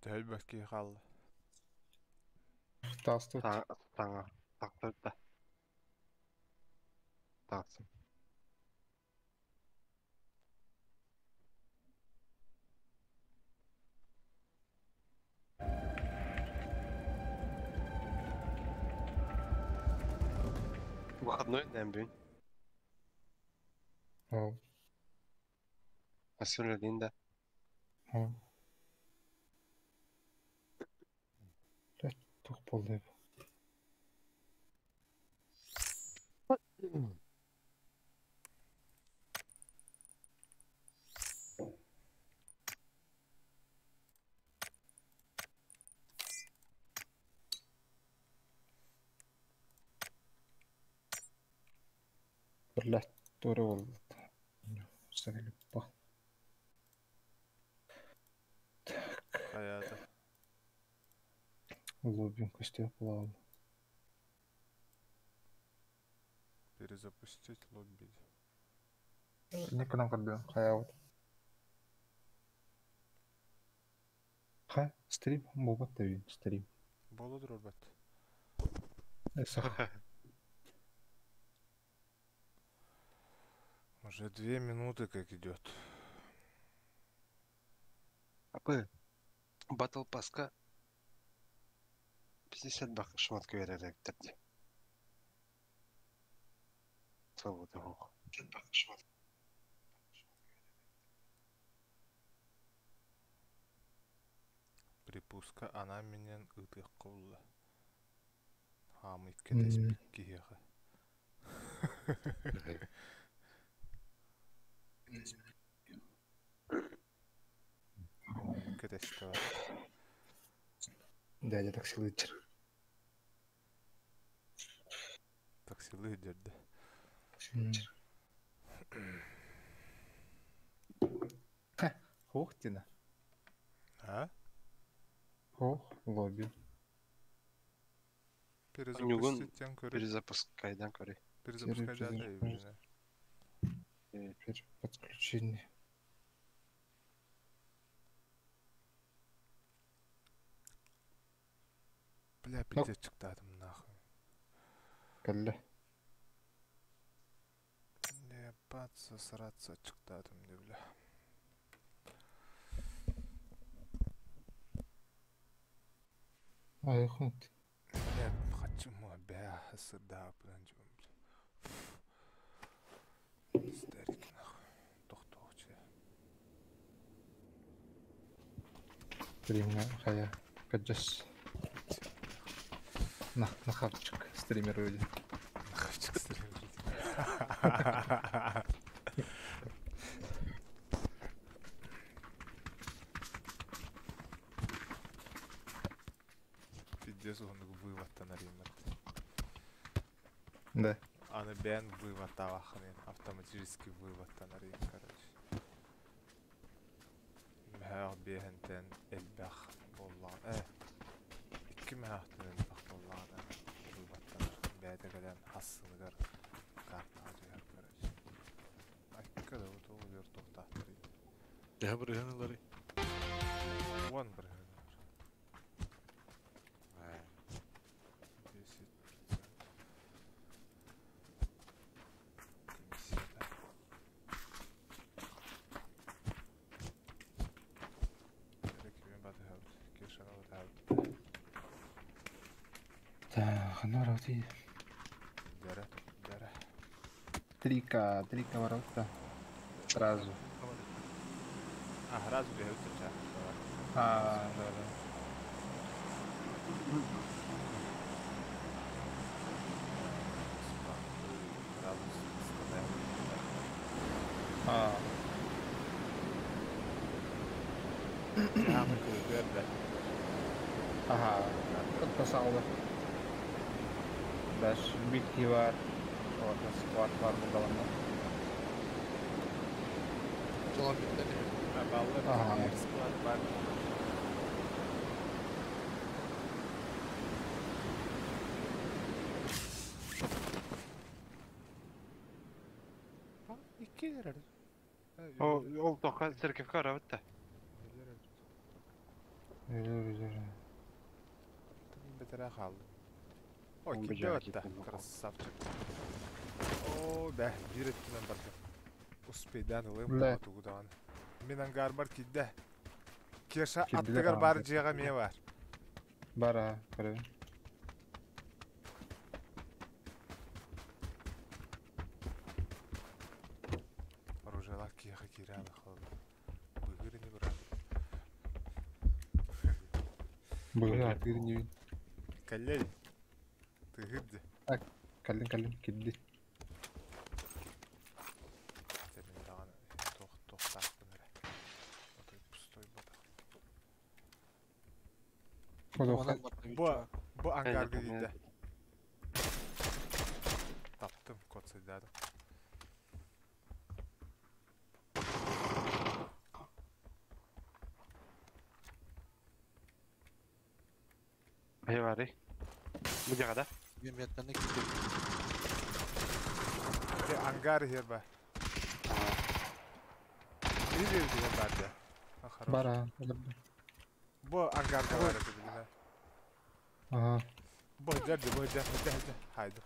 Төһөлбөт киһи хаалла. Таастыбыт. Таҥа тахсыбыт да. Тахсым. Выходной дэн бүгүн. Ол. Асылын да. Ол. Блядь, туох буолла бу? Блядь, туора буолла. Залипа. Так. Хайаата. Лоббин костер плавал. Перезапустить лобби. Никогда көрдүм, хайаабыт. Ха, стрим буолбат да бин, стрим. Боло турарбат. Сах. Уже 2 минуты как идет. Апы. Battle Passка 50 бак шматка берер дии. Свобода бог. Припуска она менен ытык кылла. Хаамыт кэтэспит киһиэхэ. Кэтэстэ бар. Дядя таксилыыр. Таксилыы дьэрдэ. Хух тина. А? Хух, лобби. Перезапустить тем көрө. Перезапускайдан көрүй. Перезапускай дата и блин. Теперь подключение. Бля, пиздец чыктаатым нахуй. Кэллэ. Ебаться, сраться чыктаатым дии бля. Ай, хунт. Нет, хочу бля, сырда, бля. Старики нахуй. Тохтоочу. Стримҥа хайа. Каджас. На, на хавчик стример люди. Хавчик стример. Пиздец, он вывод наримат. Да. Аны бэйэн вывод тавахнын автоматически вывод нарим, короче. Мөһөөх биэһэнтэн элбэх буоллаҕына икки мөһөөхтөн элбэх буоллаҕына выводтанар бэйэтэ кэлэн хассыныгар картаҕа түһэр, короче. Акка да тоҕо өр туохтаахтарый? Төһө бырыһын ыларый? 10%. 10%. Комиссията. Эрэ кими батыһабыт? Киршаны батыһабыт. Так, ханна барабытый? Дэрэ, дэрэ. Трика, трика ворота. Сразу. А, сразу бегают ча. Давай. А, да, да. Сразу ставим. А, Жамы көрді. ага. Подписал. Дальше битки бар. Вот, склад бар булгаланда. Жолан биттен Баллы Ага. бір склад бар. А, икки эрэр. Ол, ол тоққа церковька барабыт да. Өлөр. Бэтэрээ хааллым. Ой, Он кирдэ быдьаҕа батта. киирдим. Красавчик. Оо, бэ, биир өттүнэн барда. Успейдаан ылыам Бля. буолуо тугу даҕаны. Мин ангарбар киирдэ. Кеша Кирдилэр аттыгар аҕам. баар дьиэҕэ эмиэ баар. Бар аа, көрөбүн. Оружиелаах киһиэхэ киирэ алыхалла. Быыһыыр ини быраат. Быһыы атыыр инибин. Кэллэй. Тыһыыр дии. Кэллин кэллин кирди. Дьэ мин даҕаны туох туохтаахпын эрэ. Отой пустой буолбатах. Одуоха Бу бу ангарга киирдэ. Таптым, код сайдаадым. Хайа баарый? Быдьаҕа да? Минометканы киирдим. Дьэ ангар иһэр ба. Биир иһэр баар дьэ. А, хорош. бар аа. Олордо. Бу ангарга баар этэ билимэ. Ага, Бу дьэр дьэ, бу дьэ, дьэ, дьэ. Хайды.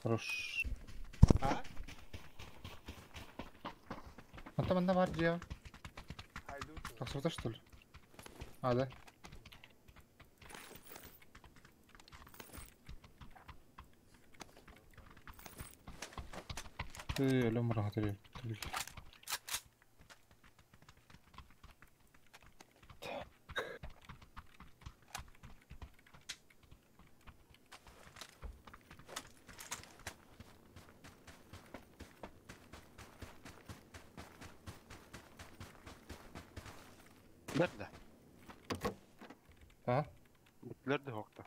хорош. А? Онто манна бар дьиэ. Хайды. Тахсыбыта что ли? А, да. Ты өлөм быраҕа төрү. Бүттүлэр да? А? Бүттүлэр да суох да?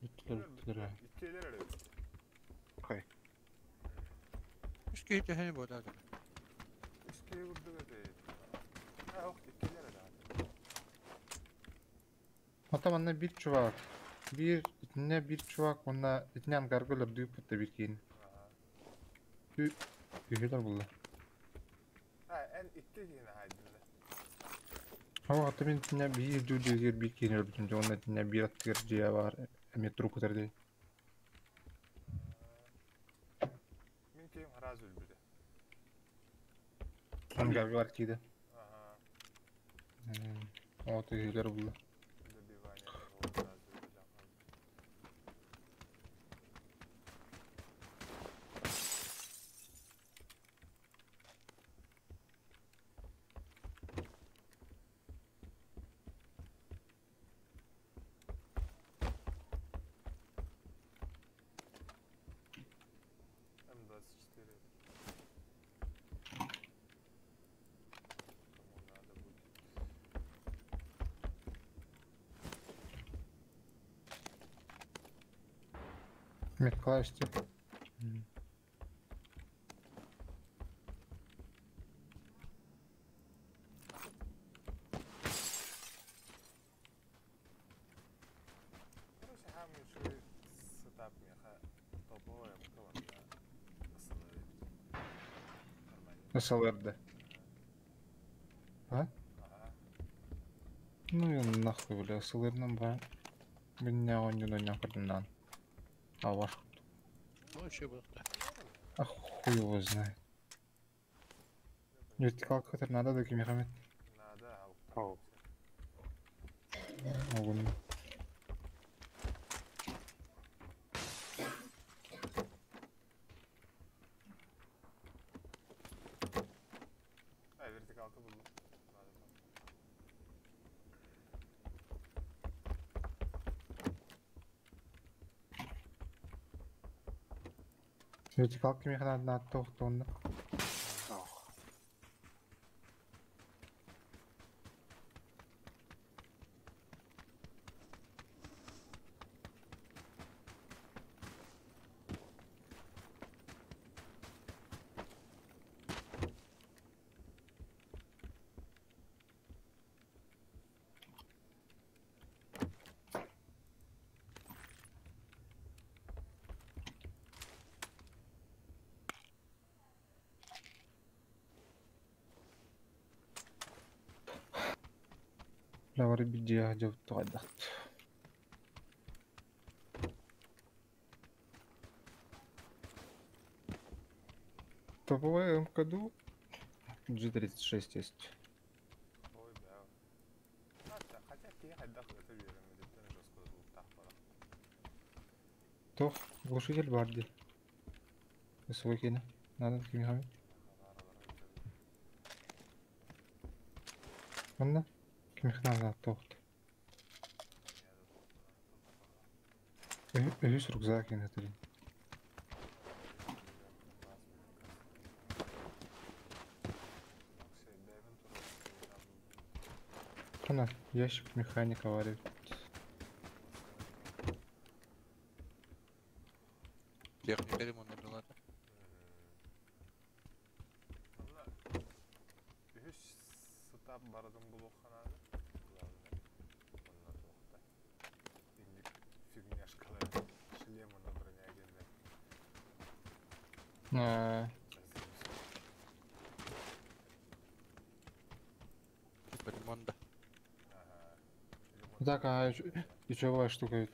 Бүттүлэр бүттүлэр аа. Иккилэр эрэ. Хой. Үс киһи төһөнү буолар. Үс киһи курдук этэ. А, ох, иккилэр эрэ. Онто манна биир чувак. Биир итиннэ биир чувак уонна итиннэ ангарга өлөрдүү пытта биир киһини. Аха. Үһүлэр булла. А, эн икки киһини хайдын да. Ама хата мин итиннэ биир дуу дьиэтигэр биир киһини өлөрбүтүм дьэ уонна итиннэ биир аттыгар дьиэ баар эмиэ труп ытар дии. Мин киһим сразу өлбүтэ. Ангарга бар киирдэ. Аха. Оо үһүлэр булла. Добивание ол сразу өлбүтэ. М24. Кому надо будет. Меткалаешь тип. Короче, хаамын үчүгэй сетап миэхэ топовая МК уонна СЛР эбит. Нормально. СЛР да. А? Ага. Ну и нахуй, бля, СЛР-нам ба. Меня он не на А ваш Ну, еще был. А хуй его знает. Вертикалка который надо, да Мехамед? Надо, а Оу. Могу. А, вертикалка буллум. Надо там. Вертикалка Мехамед надо тохтонна. Ох. Бля, бары биир дьиэҕэ дьэ хайдах. Топовая МКДУ G36 есть. Ой, да. Хотя киһи хайдах ыта үөрэммититтэн жестко тутулуктаах буолар. Тох, глушитель бар дии. Свой киэнэ. Надо кимиэхэ. Манна кимиэхэ надо тох. Үһүс рюкзак киэнэ этэрин. Ана, ящик механика варит. Техника ремонта была. Манна үһүс сетап барытын булуохха наада. Главное, манна туохта. Инник фигняшкалар, шлем уонна броня диэннэр. А, Типа ремонт, да. Ага. Ремонт. Так, а ключевая штука.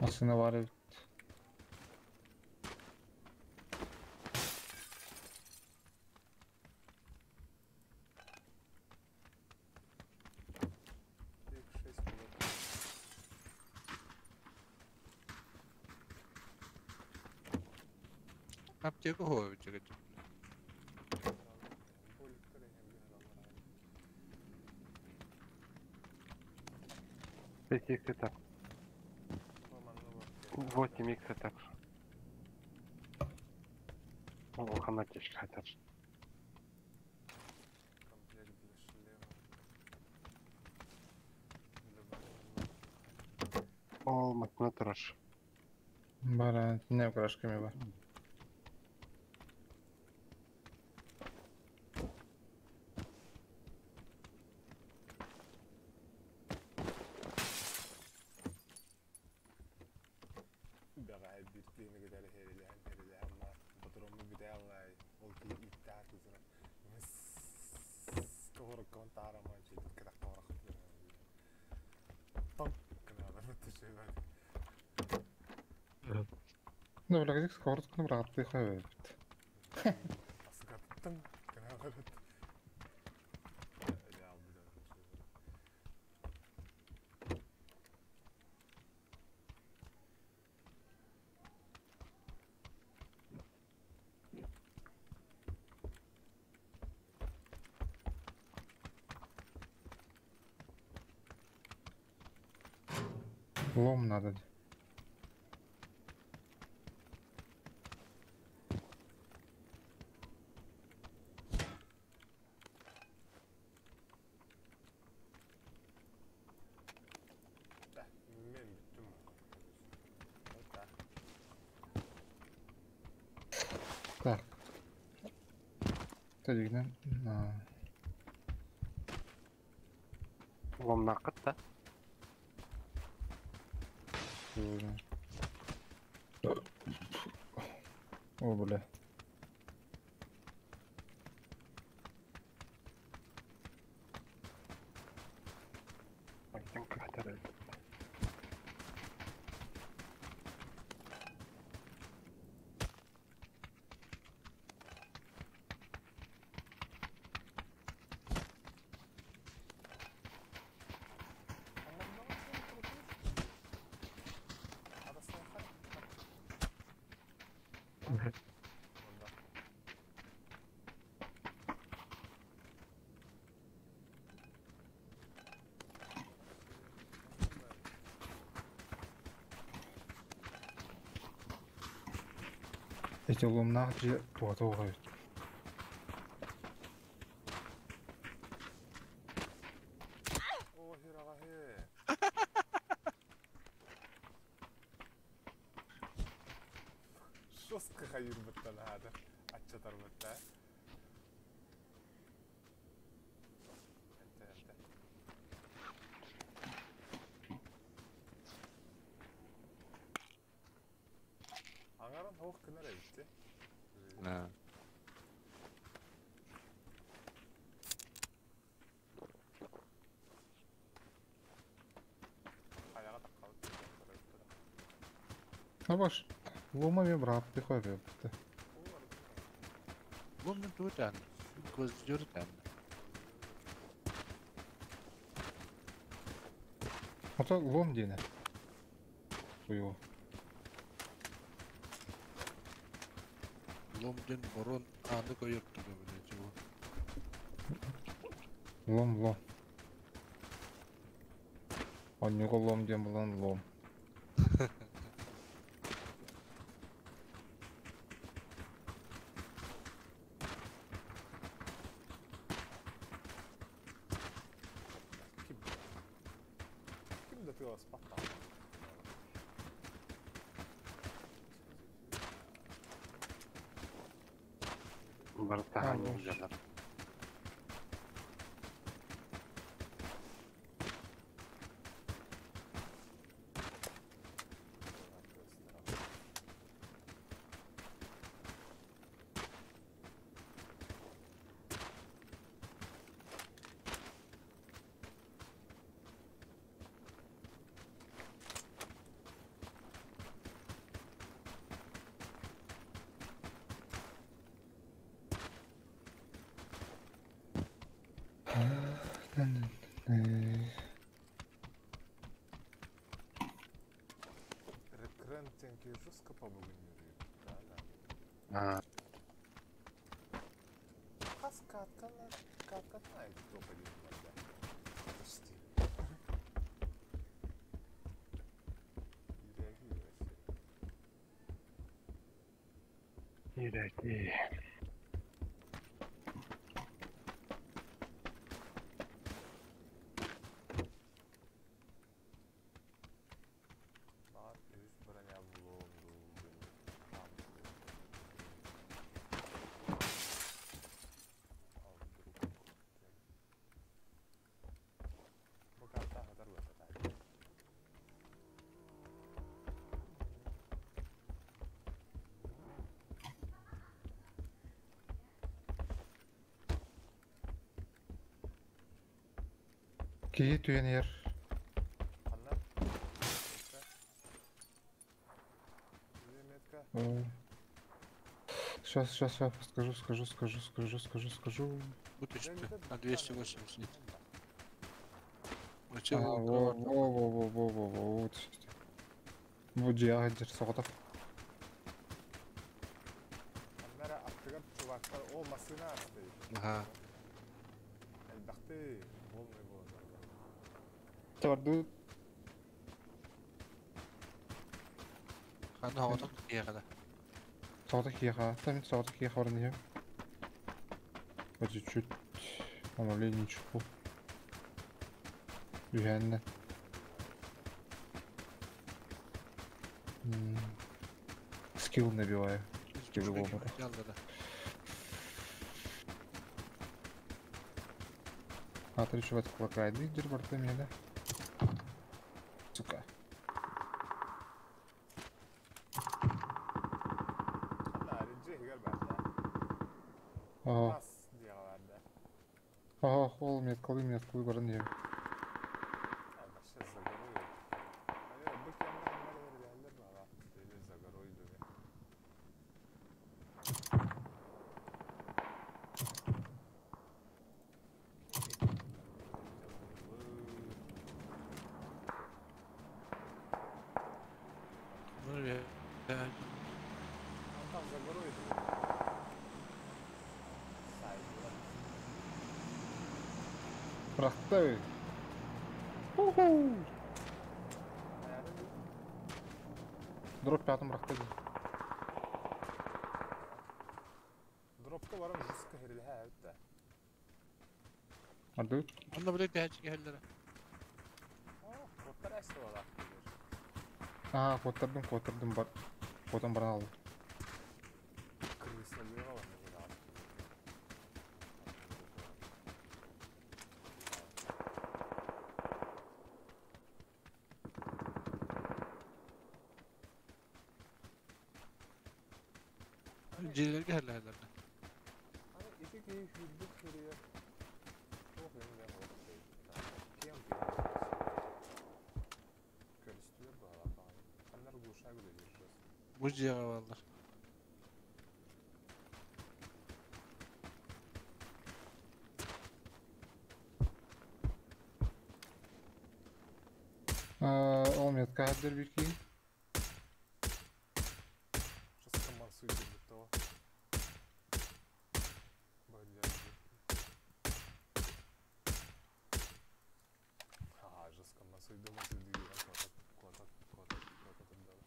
Массыына баар эбит. X6 булуох. Аптека хоҕо эбит. Боликтар эҥин быһаараллар. 5 икс этап. Бу манна бар. 8 икс этап. Улахан аптечка хатар. Комплект для шлема. Для брони. Ол массыына турар. Баар, не украшками бар. Бэҕэһээ биир киһини кытары һэрилэһэн һэрилэһэн баар ботуруоммут бүтэ аллай ол киһи ииттээх кыысына сковородкабын таарамаан чэйдик кэтэххэ тоҥ гынаалар түшүбэт. Ну, бля, где сковородканы быраҕаттыахха эбит. Асыкаттың гынаалар реал. Лом надо. Да, мен бүттүм. Вот так. Так. Тадигнен. Ломнааххыт да. О, О, бля. Айтан хатар эбит. Арасына. Онда. Эти ломнаах дьиэ туһата эбит. О, хираҕаһы. Жестко хайырбыттан аада. Аччатарбытта. Энте, энте. На. Хайаҕа таххабыт диэн көрөбүт. А баш, лома мен брат, ты хове. Ломнен туутан. Гвоздюртан. Ото лом диэни. Хуё. Ломден борон ааны көйөртүгө блядь его. Лом лом. Онньуга лом диэн булан лом. Ким? Ким да тыаспат даҕаны. Бартахан А, дьалар. Рекрентинг жестко побугуннюрүү. Да, да. Аа, Хас каткана каткана топ один барда. Почти. Не реагируй вообще. ирэки. Баар үс броня булуом дуу диэн А вдруг диэн. Бу карта хатар бата. Киһи түһэн иһэр. Ханна? Метка. Где метка? Сейчас, сейчас, сейчас, скажу, скажу, скажу, скажу, скажу, скажу. Буточка Где метка? на 280. А, Оче во, во, во, во, во, во, во, вот. Бу дьиэҕэ соҕотох. Ханнара аттыгар чувактар о массыына стоит. Ага. Элбэхти полный буолар. Торду Ханна хоҕотох киэҕэ. соҕотох киһиэхэ. Та мин соҕотох киһиэхэ баран иһэм. По чуть-чуть помаленечку. Үһээннэ. Скилл набиваю. Скилл опыта. А, ты чувак, кулакайды дир барта меня, да? Сука. Ханна аринжи хигэр баарда. Ага, Бас дьиэҕэ баарда. ага, хол меткалы баран иһэм. А, вообще за горой. Наверное, бу кэмҥэ ханна эрэ бэлэһэллэр баҕа. Или за горой дуга. Ну я Он там за горой дуга. Сайдла. Рахтай. Уху. Наверное, Дроп пятым рахтай. Дропка баран жестко хэрэлэһэ эбит. Арды. Онно блядь тэһээччи кэллэрэ. О, куоттар эсте буолар. А, куоттардым, куоттардым бар. Куотан баран алды. Крыса лева не да. Дьиэлэргэ иһэллэр. Аны ити киһи сүүрбүт сиригэр туох өҥнөөх олох киэҥ көрүстүлэр быһалаах баҕайы. Ханна эрэ глушак үлэлиир жест. Бу дьиэҕэ бааллар. Ол метка хаддыр бир киһи. Жестко мансуйдурбут тоҕо. Ха, жестко мансуйду мансуйду куотат куотат куотат куотат турдала.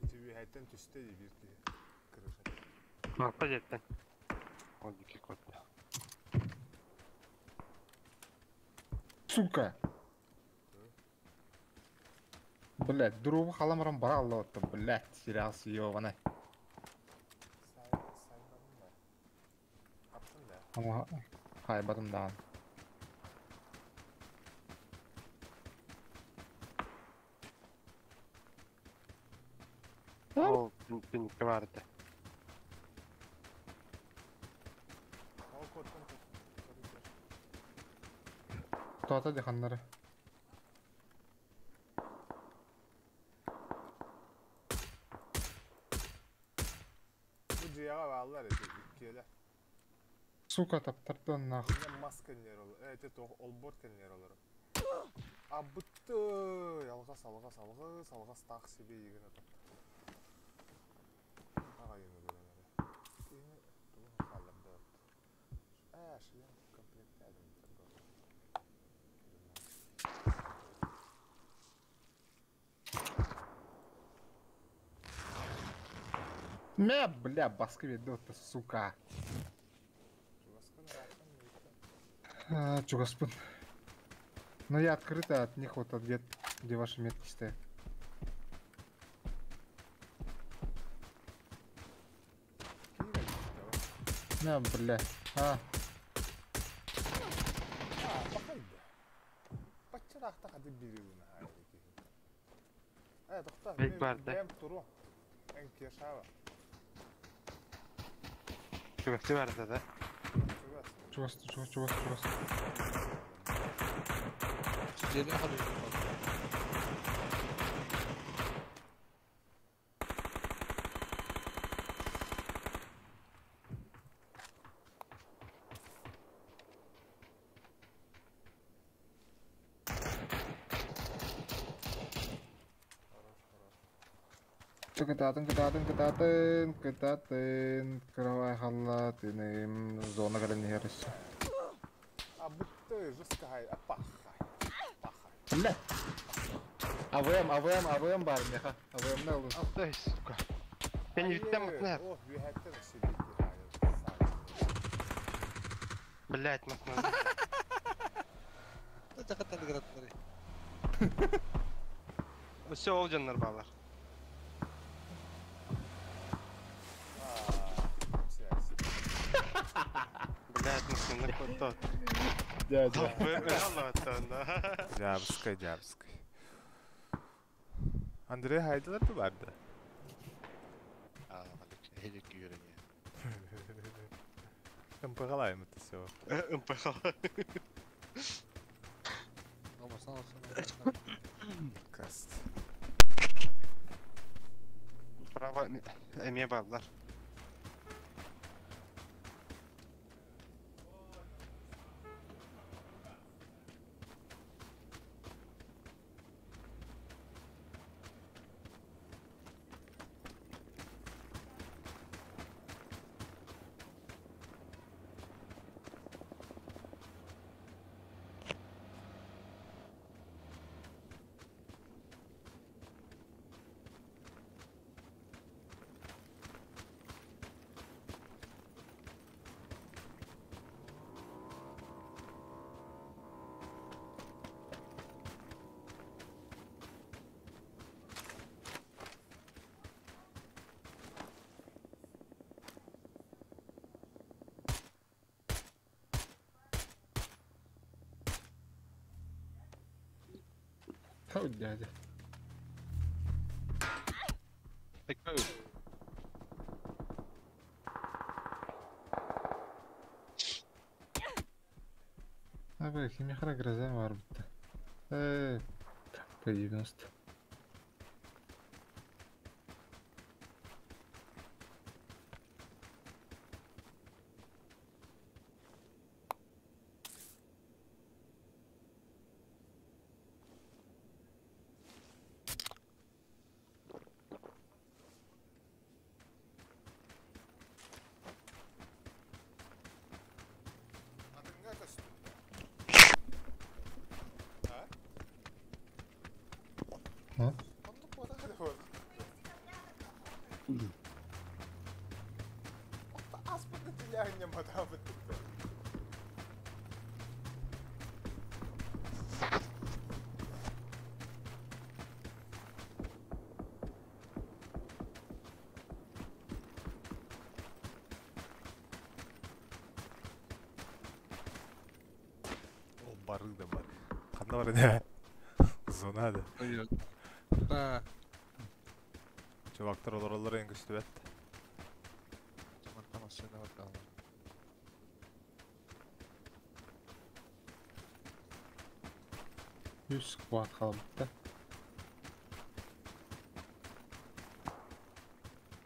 Ити үөһэттэн түстэ дии биир киһи крышата. Малта дьиэттэн. Ол диэки куотта. Сука! Блять, дробу халамаран бара аллааттым, блять, сериал съебаный. Сайбадым да. Хаптын да. Ama хайбатым даҕаны. Ол түннүккэ баар этэ. Ол куоттан көрүкөр. Туата диханнары. Бу дьиэҕэ бааллар ити иккиэлэр. Сука, таптардын нах. Инньэ мас кэннигэр олор. Э, ити туох олбуор кэннигэр олорор. Абытты! Алҕас, алҕас, алҕас, алҕас таах себе игин ата. Аҕайыны көрөн эрэ. Киһини тугун хаалларда Ээ, шлем комплектээдим Мэ, бля, баскы ведет, сука. Чугаскын ыраахтан мииттэн. А, чугаспын. Но я открыто от них вот от где, где ваши метки стоят. Киирэн давай. На, бля. А, А, пахайда. Баччараахта хаты бириуна хаайы киһи. Э, тохтоо, Бэйт мин баар да. бэйэм туруом. Эн Кешава. Чугастыы баар этэ да. Чугас, чугас. чугас, чугас, чугас, чугас. Дьиэлээх халыйбыт. Хорош, хорош. Кытаатын, кытаатын, кытаатын, кытаатын. Кыравай халла, тыным, зона кэлэн иһэр өссө. А бытты жестко хай, а пахай. Пахай. Бля! АВМ, АВМ, АВМ бар меха. АВМ на ылын. Алтай, сука. Кэнниттэн Айыы, матнаар. О, үөһэттэн өссө биир киһи хаайар. Саайар. Блять, матнаар. Тахаттан гранаттары. Өссө ол дьоннор бааллар. А, связь. Блять, матнаар куотта. Дядя. Топпы өлө да. Дьаабыскай, дьаабыскай. Андрей хайдылар да барды. Аа, хелик үйрениyor. МПГлайым это все. МПХ. Olmasın olsun olsun. Подкаст. Право эмиэ бааллар. Тау, дядя. Кимиэхэ гроза баар бутта. П-90. Атыҥҥа көстүм да? А? А? Оннук буолан эрэ буолла. Ааспыт нэдиэлэ матаабыт. Ол бары да бар. Ханна бар ини? Зона да. Да. Чувактар олороллор эҥин көстүбэт. Мантан массыына бар даҕаны. Үс сквад хаалбыта.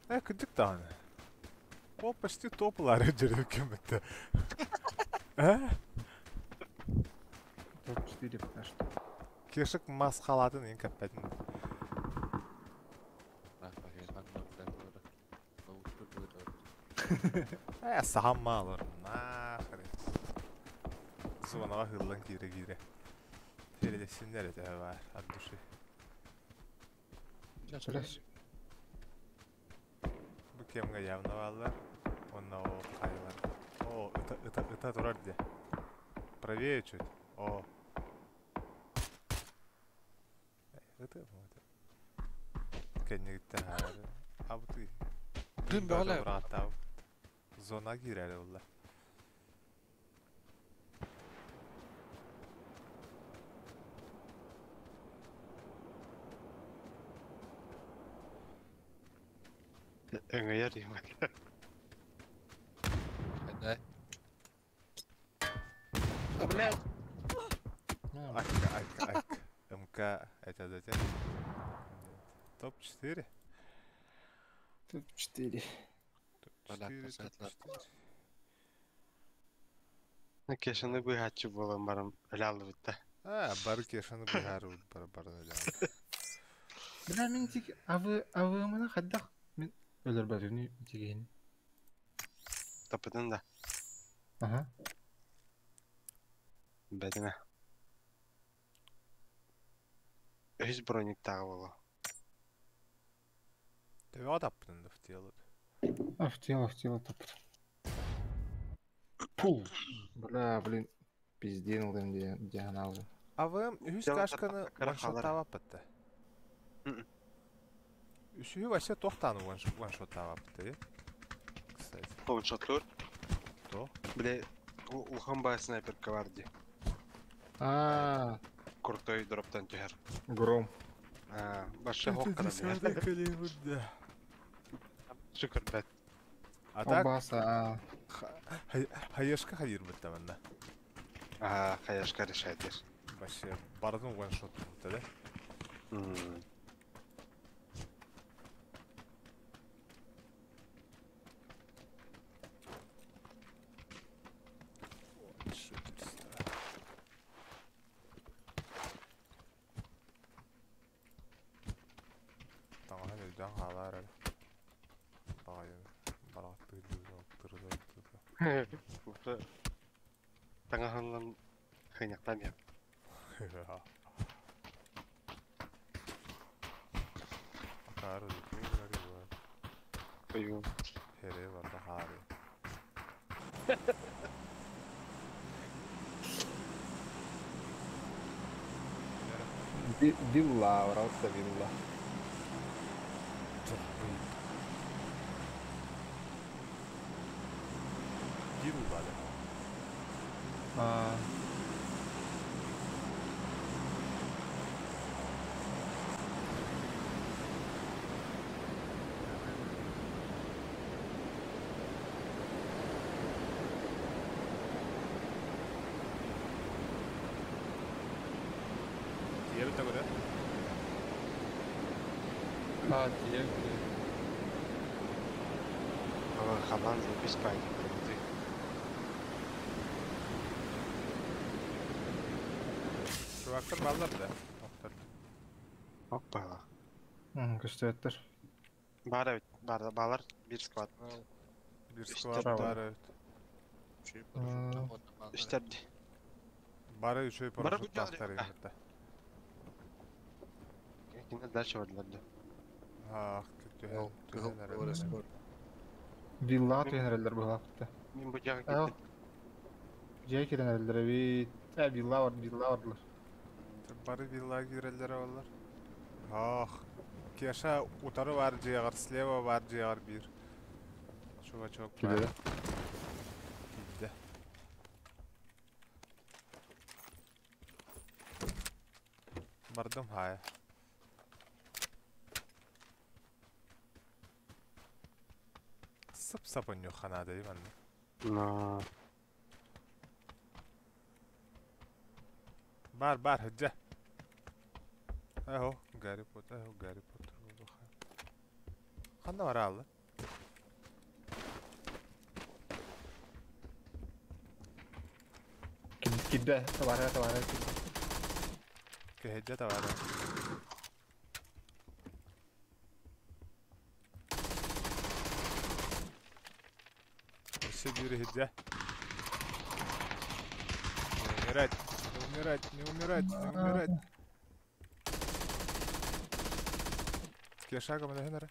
Кырдьык даҕаны. Ол почти топ ылаары дьэрэ кэммитэ. Э? Топ-4 пока что. Кешик мас халатын ин кэппэтин. Сахам маалар. Нахрен. Зонаға хыллан кире-кире. Перелесиннер это бар от души. Блядь. Бу кемге явно бааллар. Онно о хайлар. О, это это это турар где? Правее чуть. О. Это это. Кэннигиттэн хаары. Абыты. Дым бөҕөлө. Бырааттаабыт. Зона киирэр буолла. Өҥөйөр юм. Да. А, блядь! Акка, акка, акка. МК, это затем. Топ-4. Топ-4. Топ-4, топ-4. Кешаны быһааччы буолан баран өлө А, бары кешаны быһаар бар барын өлө. Бля, мин тик авы авымына хайдах мин өлөрбөтүнү тигин. Тапытын да. Ага. Бэтине. Үһүс брониктааҕы буолуо. Төбөҕө таппытын да в тело. А, в тело таппыт. Пул. Бля, блин, пизденул им диагоналы. АВМ үһүс Тело кашканы кыра хаалар. ваншоттаабаппыт. Үсүһү вообще тохтааны ваншоттаабаппыт, кстати. Ваншоттуур. То. Бile улахан баа снайперка бар дии. А, Крутой дроптан түһэр. гром. А, баша хоккара бile. Шүкүр бэт. А так Обаса. хаешка хайыр битта манна. А, хаяшка решает. Вообще бардын ваншот да? Шутерство. Таҥаһын өйдөөн хаалаар эрэ. Баҕайы барааттыы тырда тырда. Таҥаһынан хыйнактан яп. Акаары туурары бар. Ойу. Хере барда хаары. Вилла, уралса вилла. Вилла да. А, Тиийэбит да көрө. А, тиийэн тиийэн. Халаан заебись паник ты. Чувактар бааллар да? Охтор. Опа. Көстөөттөр. Баар эбит. Баар, баалар биир склад. Биир Үстэр склад Браво. баар эбит. Үстэр дии. Бары үчүгэй Бары бу парашюттаахтар дьон- эбит да. Кинилэр дальше бардылар да. Аах, түһэн, түһэн эрэллэр. Виллаҕа түһэн эрэллэр быһалаахта. Мин бу дьиэҕэ Эл. киирдим. Дьиэ киирэн эрэллэр эбит. Э, вилла бар, вилла бардылар. Бары виллаҕа киирэллэрэ буоллар. Ох, Кеша утары баар дьиэҕэр, слева баар дьиэҕэр биир. Чувачок баар. Киирдэ. Киирдэ. Бардым хаайа. Сып-сап онньуохха наада дии манна. Но. Бар бар һыдьа. Эһо, Гарри Поттер, эһо, Гарри Поттер буолуохха. Ханна бараалла? Киирдэ, табаарыһа, табаарыһа киирдэ. Кэһэдьэ табаарыһа. Өссө биир иһирдьэ. Не умирать, не умирать, не умирать, не умирать. Кеша көмөлөһүн эрэ.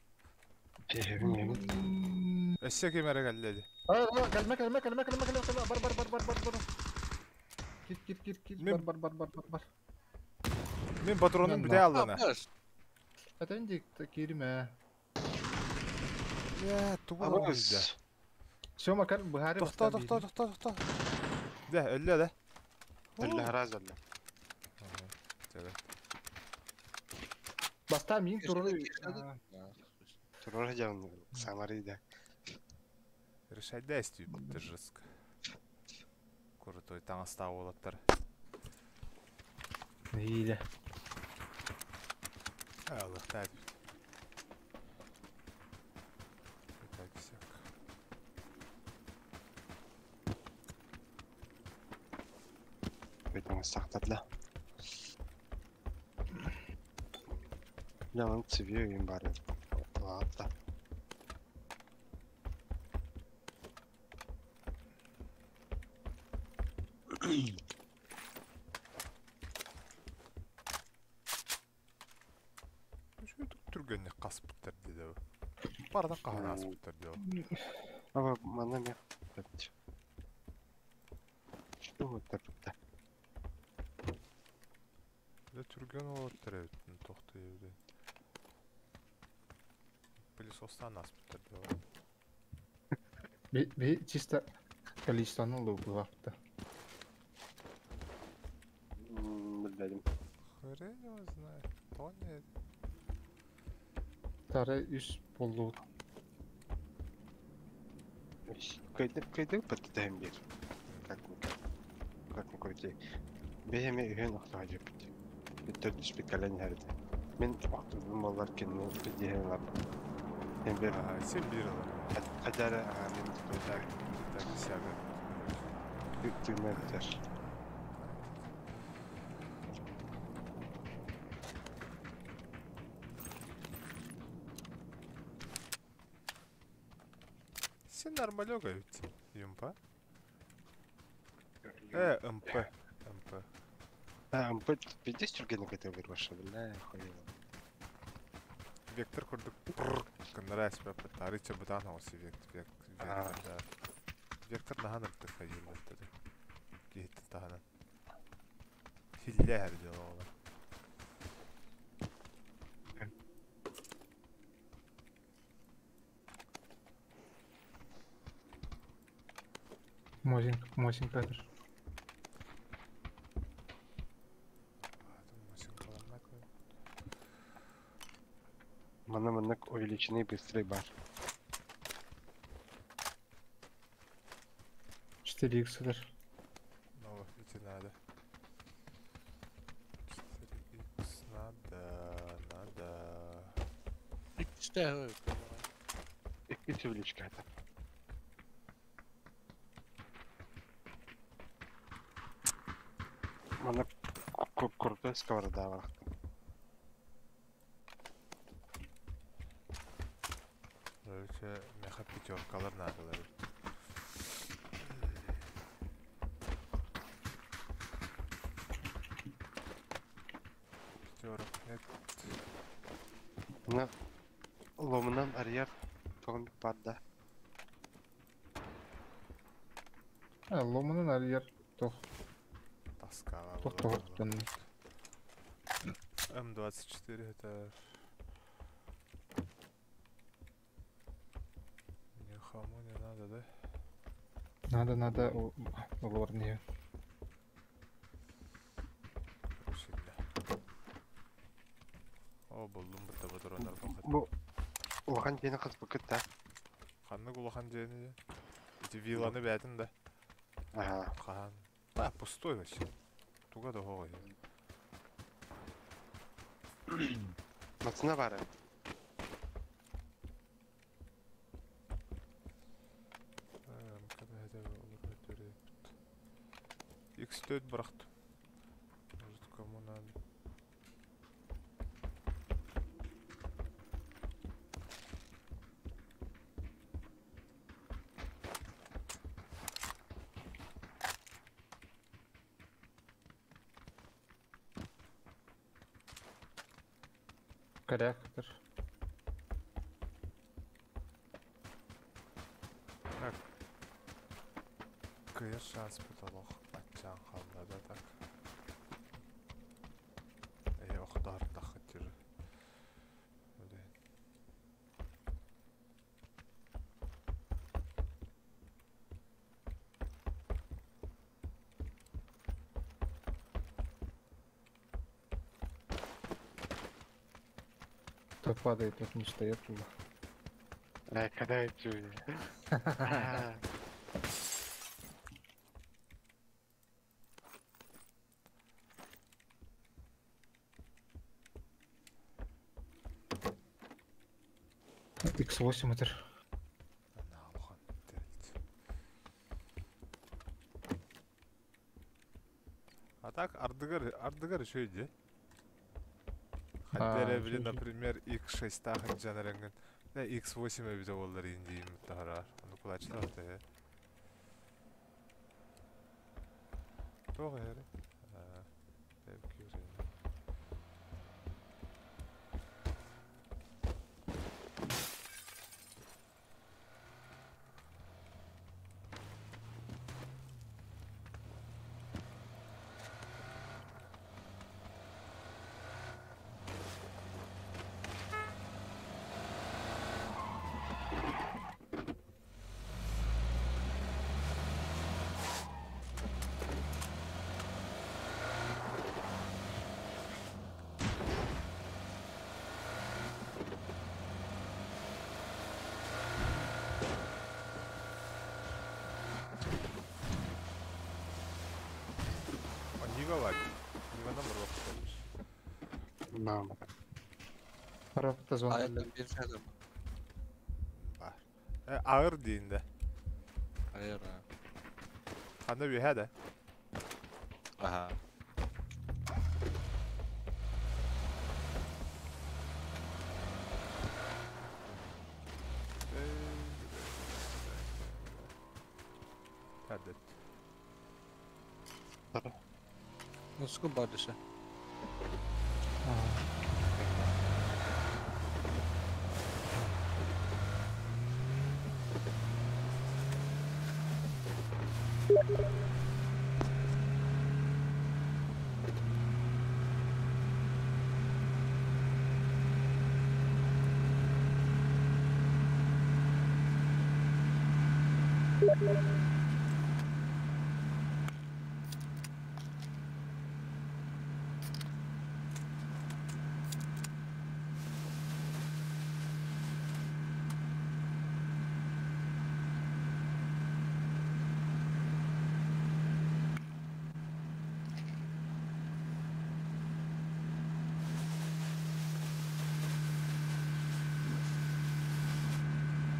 Эһэбин эбит. Өссө ким эрэ кэллэ дии. Кэлмэ, кэлмэ, кэлмэ, кэлмэ, кэлмэ, кэлмэ, бар, бар, бар, бар, бар, бар. Кир, кир, кир, кир, Мин- бар, бар, бар, бар, бар, бар. Мин патроным Мен бүтэ аллана. Этэн дик, кииримэ. Ээ, тугу оҥордо? Абыс. Сёма кэл, быһаары Тохтоо, бастаан тохтоо, биирин. тохтоо, тохтоо. Дэ, өллө да. Өллө, хараас өллө. Чэбэ. Бастаан миин турары... Турар дьон самары да. Решайда эстүү жестко. Крутой таҥастаах уолаттар. Нэһиилэ. Алыхтаа эбит. Так, сяк. Бүтүн сахтатла. Дьонун цивиө үйүн бар Ладно. Үчүгэй түргэнник хаспыттар дии да. Бардан хаһан ааспыттар дии. Аба манна эмиэ Что вот так? Дьэ түргэн уолаттар эбит тохтуу эбит. Пылесостаан ааспыттар дии. Би, би чисто количествоны ылыы быһаахта. Билбэтим. Хрен его знает. Тоня. Тары үс буоллубут. Кыйдык кыйдык баттытаһым биир. Как никак. Как ни крути. Бэйэми үһүн охтоҕо дьиэппит. Төрдүспүт кэлэн иһэр этэ. Мин охтубутум буоллар кинини диэһин ыларбын. Син биир Син биир ылар. хотя эрэ мин Так, так, сяга. тыына бүтэр. Син нормалёга ведь. Юмпа. Э, МП. МП. А, МП пиздец түргэнник ытыалыыр вообще, бля, охуенно. Вектор курдук гыннара эспэппит. Арыйча бытаан оҕус вектор, Аа. вектор, да. Вектор наһан ыртык хайыыр бэттэ. Киһиттэн таһынан. Хиллэ эһэр дьол оҕолор. Мосинг, Мосинг кадр. Манна маннык увеличенный быстрый бар. 4х кадр. Ну, ити надо. 4х. Что? Икки сөвлечке это. Мана крутой сковорода бар. Короче, меха пятеркалар надо. Пятерок нет. На ломынан арьяр тоғын барда. А, ломанын арьяр тох. Тоскала. Тох тох тон. М24 это... Никому не надо, да? Надо, надо, лорнее. О, булдум бутта патроннар бакыт. Бу улахан дьиэни хаспыкыт да. Ханнык улахан дьиэни? Ити вилланы бээтин да. Ага. Хаан. Да, пустой вообще. Туга да хоҕой. Массыына баара. X4 бырахтым. Может, кому надо. Корректор. Так. Кыйыр шанс потолок. Ачан халла да так. Эй, охтар тахытыр. Кто падает, тот не встает туда. Когда это? X8 это. А так, ардыгар еще иди. Хотя, блин, например, X6 тахын жанарыңын. Да, X8 эбите боллар индийим тахарар. Аны кулачтар та. Тоғы әрі. Нива var. Niva'dan vurmak Мам. Рапта звонили. Бар. Ağır deyinde. Hayır. Ханна бүйһә да. Ага. Hadi. Nasıl barışı?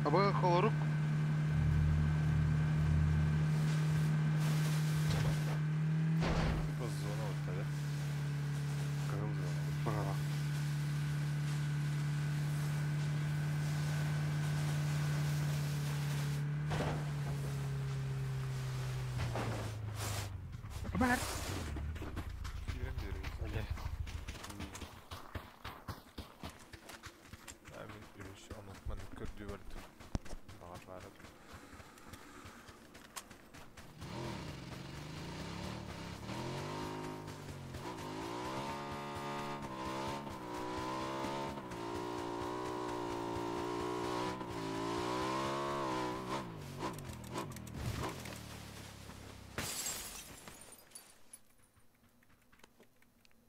Абы холорук. Типа зона вот да? Кыһыл зона. Быһалаах. Бар. Киирэн биэрбит. Өле. Мин үһүс онук маннык көрдүү бардым. Баҕар баара дуу.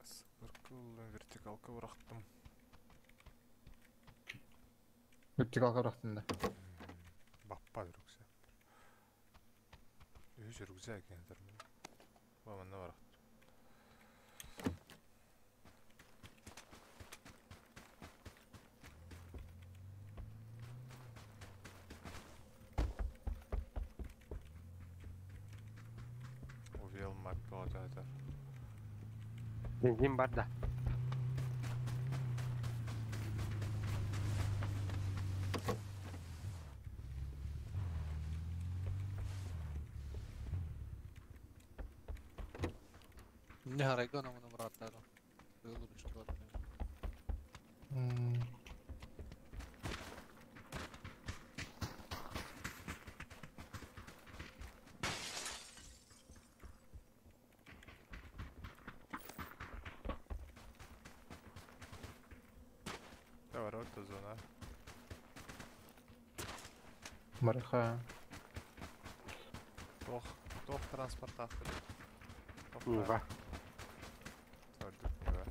Сыбыркыллан вертикалка бырахтым. Вертикалга бырахтым да. Баппа рюкзак. Үһүс рюкзак екен Манна барахтым. Увел мак это. Бензин бар да. Не харайга намына быраттары. Тыылы бички бар. Давай, вот зона. Мараха. Тох, тох транспорт автор. Нива. Төрдүк Нива.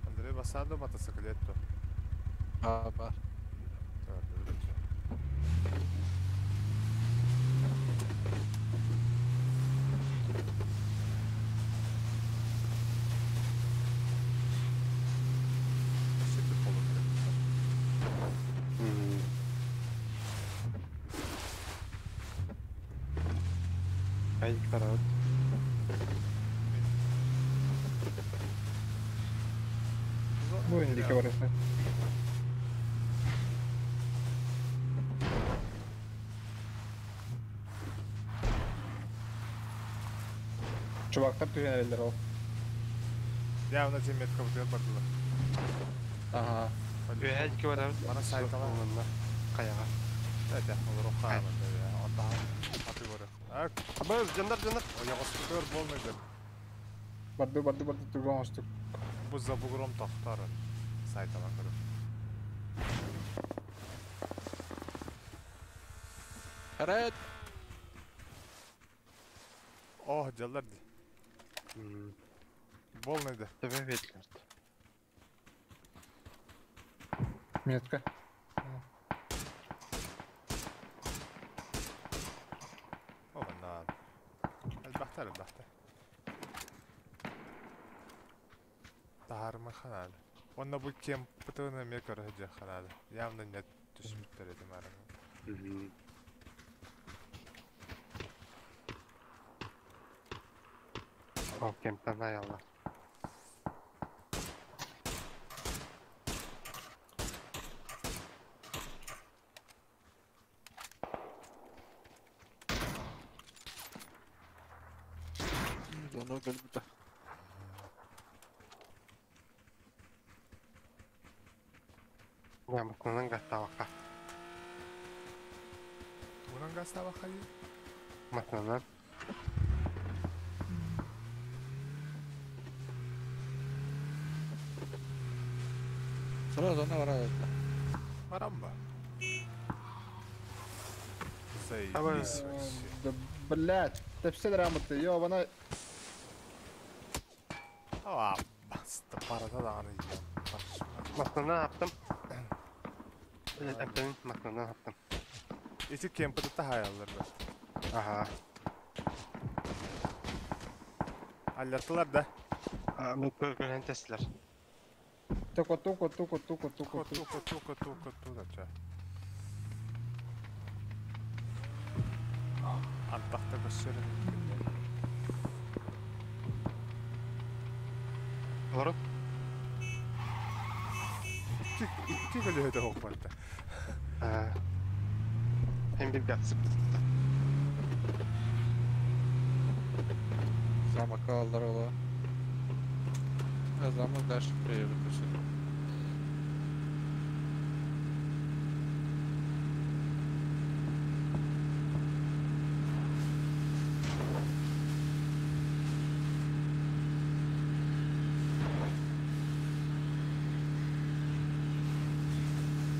Андрей басадо мотоциклетто. А, бар. Төрдүк. Şimdi полу Ай, караут. Бу индики барысына. Чувактар түһэн эрэллэр ол. Явно те метка бутыл бардылар. Ага. Үһәд ки барабыт. Бана сайтала. Онна. Каяга. Это, олар оқамын. Онда аты көрі. Ак, Абы, жандар, жандар. ояғыстыр болмайды. Барды барды барды турган остук. Бу за бугром тохтарын. Сайтала көрі. Харайт. О, жаллар ди. Болмайды. Төбе бетлер. Метка. О, манна. Әлбәхтә, әлбәхтә. Тахармы ханалы. Онна бу кем пытыны ме көрі ханалы. Явно нет түспүттер эдим араны. Ол кемтен аялар. Зона кэлбитэ. Я мыкынан гастабакка. Унан гастава хайы? Мыкынан. Сразу зона барат. Барамба. Абы- Заебись вообще. Да блядь, тэпсел рамоты, ёбана. А, басты барата дағаны Мыкынан аптым. Әптен мыкынан аптым. Эти кемпіді тахаялар бәр. Ага. Аллаттылар да. Мен көргөнөн теслер. Только, только, только, только, только, Коту, коту, коту, коту, да ча. Антахта көссөрүн. Олорун. Икки көлөһөтө хоқпатта. Hem bir gatsı. Замок алдарыла. Замок дальше приедет.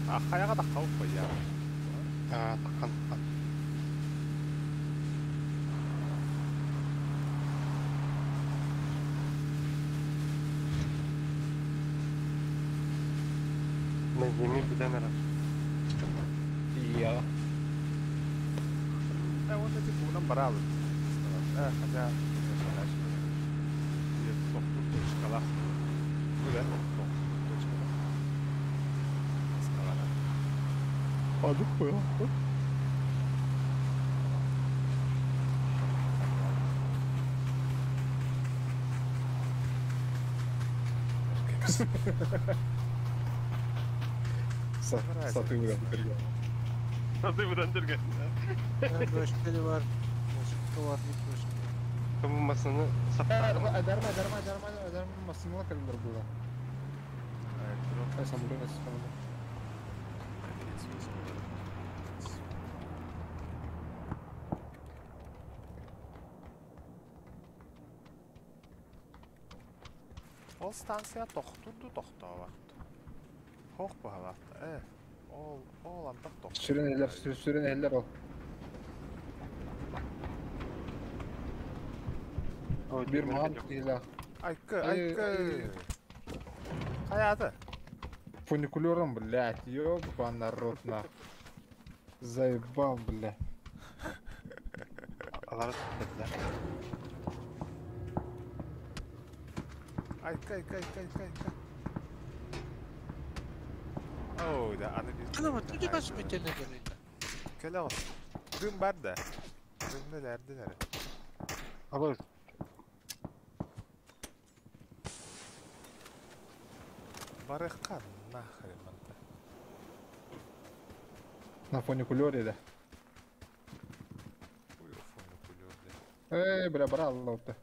А хайаға да қауып қой я. Таққан таққан. Мен yemin bilen arar. Я. Оны тип унан барабыт. Хотя, точкалах. Ну да, точкалах. Скалара. Адык қой. Сатып үрген. Сатып үрген. Бөшкeli var. Бөшкeli var. Bu masanı Дарма, дарма, дарма, дарма, масыны календер было. Самолет, самолет. Ол станция тохтурду тохтообат. Хох баһалаат. Ол ол антах тохтуур. Сүрен эллер, сүрен эллер ол. Bir маған киһилээх. Айкы, айкы. Хайааты. Фуникулером, блядь, ёба народ нах. Заебал, бля. Алар dediler. Айкы, айкы, айкы, айкы, айкы. Ой, да, аны bir... Ана, ты бас метеле келейді. Келе ал. Дым бар да. Дымны дәрдин әрі. Абы. Барыққа нахрен манта. На фуникулере, да. Ой, фуникулер, да. Эй, бля, брал, лопта.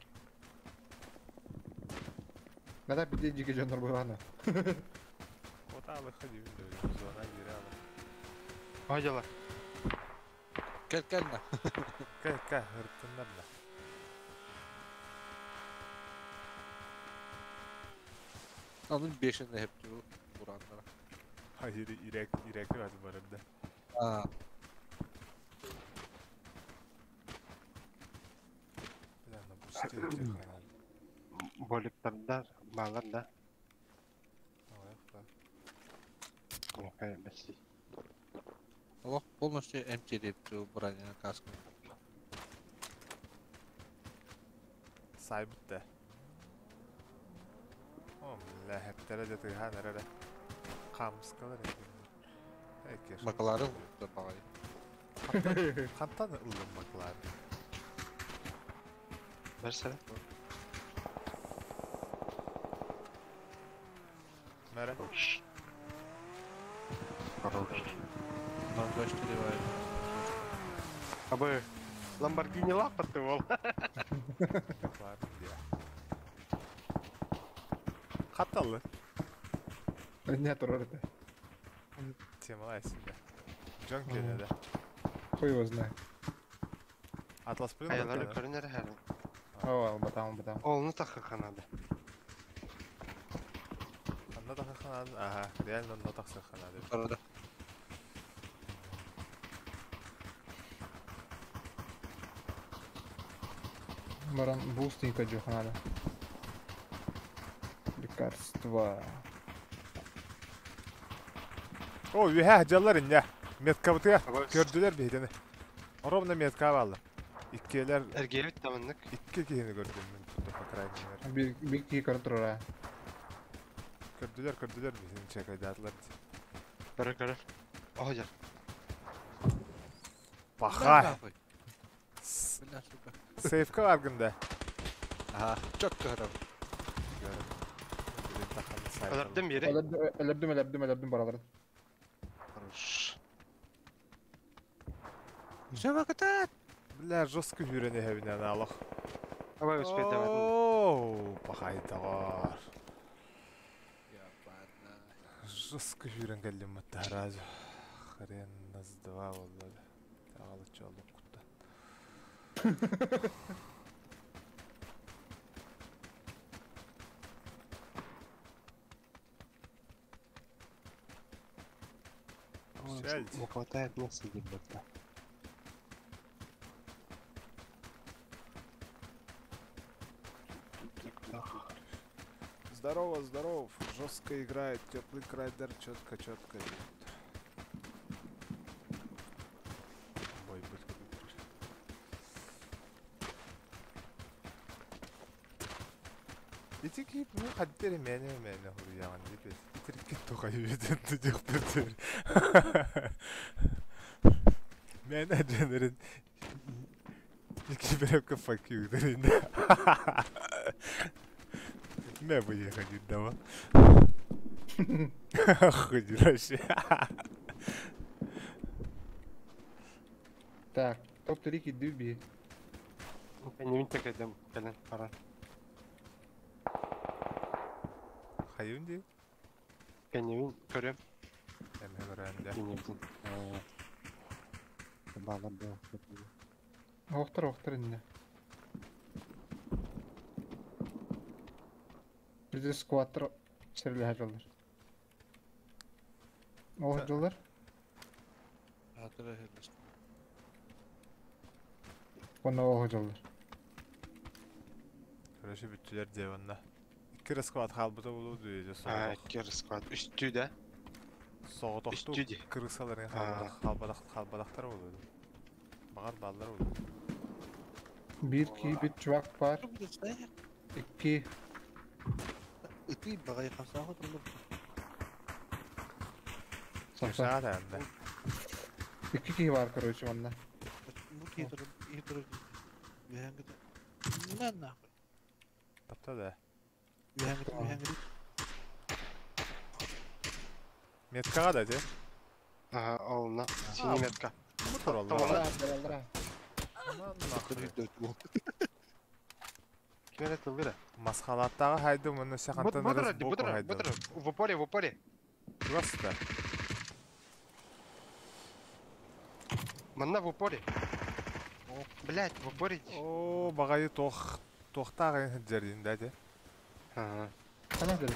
Надо пиди жиге жонор буйганы. Вот выходи, зона гиряла. Ажала. Кел, кел на. Кэ, кэ, ыртыннар да. Onun beşinde hep diyor vuranlara. Hayır, irek, irek var barında. А, Бля, на бусте тихо. Боликтардар, балар да. Ой, да. Окей, бәси. Аллах полностью empty деп diyor броня каска. Сайбыт да. О, бля, хептере де тыга нерere. Камскалар экен. Макларын да багай. Хантан ыллым маклар. Берсene. Мере. Хорош. Хорош. 0.4 var. Абы. Ламборгини лапаты ол. Маклар дия. Хатталы. Не турар это. Темалай синде. Джон келеді. Хуй его знает. Атлас блин. Аялары көрінер хәл. О, батам, батам. Олны тақы қанады. Анна тақы қанады. Ага, реально онна тақсы қанады. Арада. Баран бустенько надо. Лекарства. О, үйә жаллар инне. Метка бытыга. Көрдүлөр бейдени. Ровно метка алды. Иккелер Эргебит тамыннык. икки киһини көрдүм мен. крайний мер. Биир киһи көрөн турар аа. Көрдүлэр, көрдүлэр биһини чекайдаатылар. Көрөр, көрөр. Оһо дьэр. Паха! Нахуй. Бля, сука. Сейфка баргын да. Ага, четко көрөм. Өлөрдүм бири. Өлөрдүм, өлөрдүм, өлөрдүм бараларын. Хорош. Все кытаат. Бля, жестко хүрен эһэбинэн алах. Абай успейдемедим. Оу, пахайтагар. Ябана. Жестко хүрен кэллим маттаразу. Хрен нас два болла. Тагалы чолук кутта. Сядь. Не хватает места, ребята. Здорово, здоров. Жестко играет. Теплый крайдер четко, четко. Ой, будет Ити кип ну хаддери мэне мэне хуруян дип. Итирикки тухай үден дих битер. Мэне дженерин Ики берепке fuck you дерин. Мэ буе ходить дава. Хуй вообще. Так, топ-3 кидүү би. Кэннибин тэкэйдэм кэлэн баран. Хайын ди. Кэннибин көрөм. Эме көрөндө. Кэннибин. Балар да. Охтар, охтар инне. Биз скваттар серлэһэр дьоллор. Ол дьоллор. Хатыра хеллес. Онно ол дьоллор. Короче, бүттүлэр диэбанна. Икки расклад хаалбыта болуу дүйде Аа, соҕотох. икки расклад. Үстүү да. Соҕотохтуу Үстүү ди. кырысаларын Аа. хаалбатах хаалбатахтар болуу. Баҕар бааллар болуу. Биир киһи бит чувак бар. Икки. Ытый багай хамсаах отурлар. Самса. Кешаға да. Икки киһи бар, короче, манна. Бу киһи турар, киһи турар. Үһән кыта. На нахуй. Тапта да. Үһән кыта, үһән кыта. Меткаға да де. Аа, олна. Синий метка. Бу тураллар. Tamam. Балалара. Кимere тылгыра. Масхалаттағы хайды мұны сахантан Бутыра, рас боку бутыра, хайды. бутыра. В упоре, в упоре. Просто. Манна в упоре. Блять, в упоре. О, бағайы тоқ тоқтағы жердин да де. Аа. Хана дели.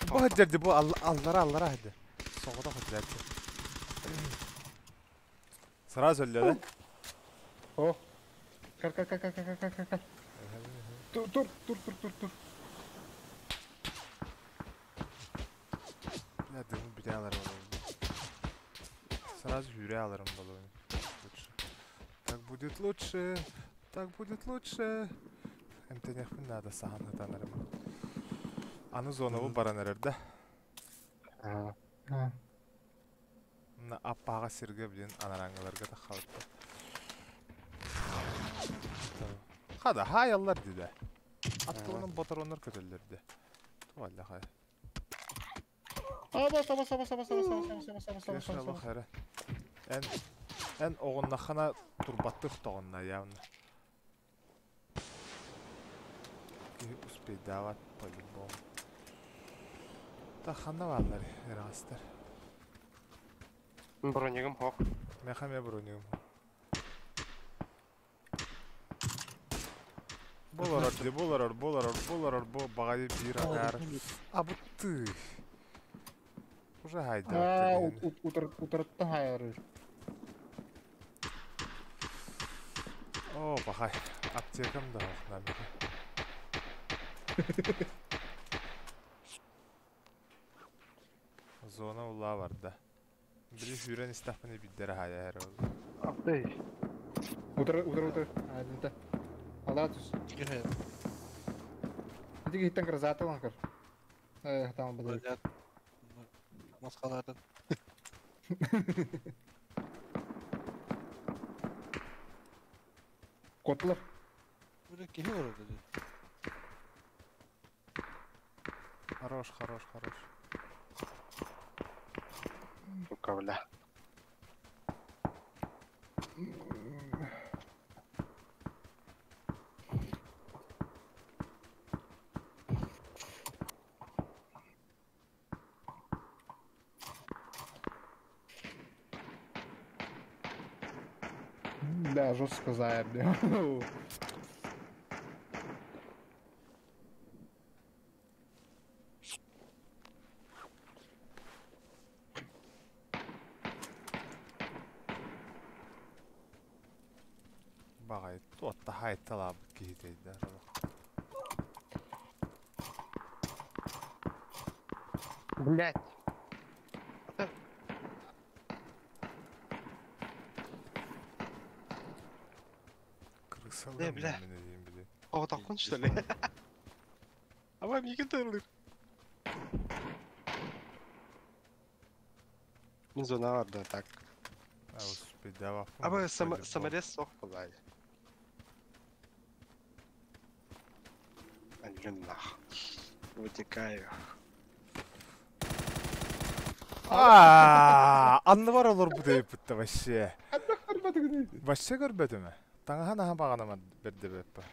Бу жерди бу аллара аллара хайды. Соғыда хайды. Сразу өлді да? О. Кал, кал, кал, кал, кал, кал, кал, кал. Тур, тур, тур, тур, тур, тур. Бля, дымы бите аларым балуын. Сразу юре аларым балуын. Лучше. Так будет лучше. Так будет лучше. МТНХ надо сахан танарым. Аны зона бу баран эрер да. Аа. Аа. Мына аппаға сирге билен анараңыларга да халытты. Хада хаяллар диде. Аттылының ботароннар көтөллөрдү. Туалла хай. А, бас, бас, бас, бас, бас, бас, бас, бас, бас, бас, Кешалла бас. хайра. Эн эн оҕуннаххана турбаттых тоҕунна явно. Киһи успейдаабат по-любому. Та ханна бааллар ыраастар. Бронигым хок. Меха ме бронюм. Болорор ди, болорор, болорор, болорор, бо багайы бир агар. А бу ты. Уже хайда. Аа, утыр, утыртты хайыр. О, бахай. Аптекам да охна меха. Зона ула бар да. Били хүрен истахпыны биддер хая хэр ол. Апты. Утыр, утыр, утыр. А, динте. Аллара түс. Киһи. Ити киһиттэн грозата ылан көр. Э, там бадайык. Блядь. Масқалатын. Котлар. Бля, киһи олорор дии. Хорош, хорош, хорош. Сука, бля. Да, жестко заебли. Баҕай, туотта хайталаабыт киһи тейдэр. Блять. Крысалар бля. мен дейін біле. О, такун что ли? А вам не тырлыр. Мин зона бар да так. А успедава. Аба самолет сох булай. Блин, нах. Вытекаю. Аа, анны бар олор бу дейп битте вообще. Вообще көрбөтүмө. Таңаха наха баганама берди беппе.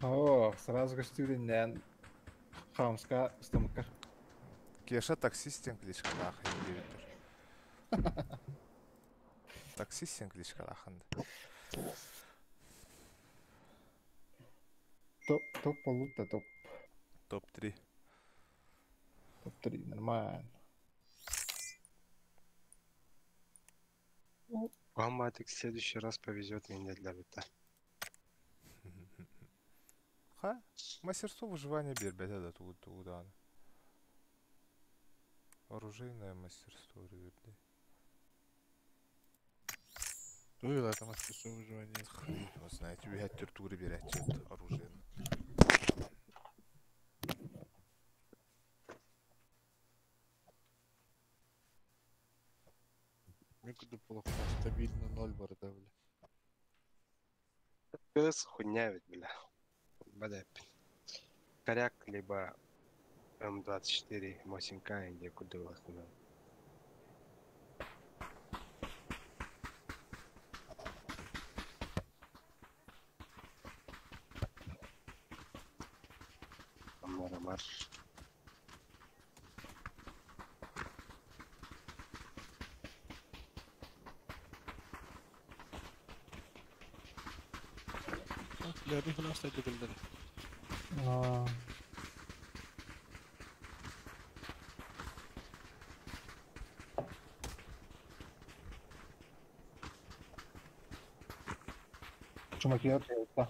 О, сразу көстүрүннән Хамска стомакар. Кеша таксистен кличкалаах диэбиттэр. Таксистен кличкалаахын. Топ, топ полута, топ. Топ-3. Топ-3, нормально. Вам, Матик, в следующий раз повезет меня для быта. Ха? Мастерство выживания бербете да тугу тугудан. Оружейное мастерство берди. Туйла там мастерство выживания. Хрен его знает, үһәттер тугу берәтчет оружие. Мен күдүп болохно стабильно ноль бар да, бля. Кыз хуйня ведь, бля. Бада. Коряк, либо М24, 8К, где куда в основном. Амара марш. Бля, bir falan saydı bildirim. А, Чумаки отъехал.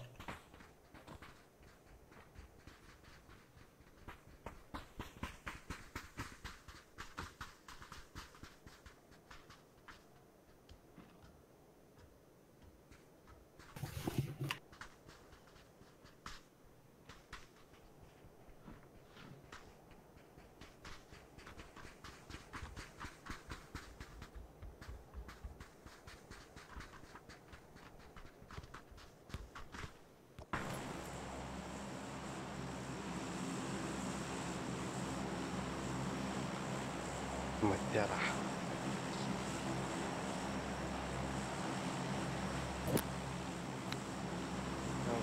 Матяра.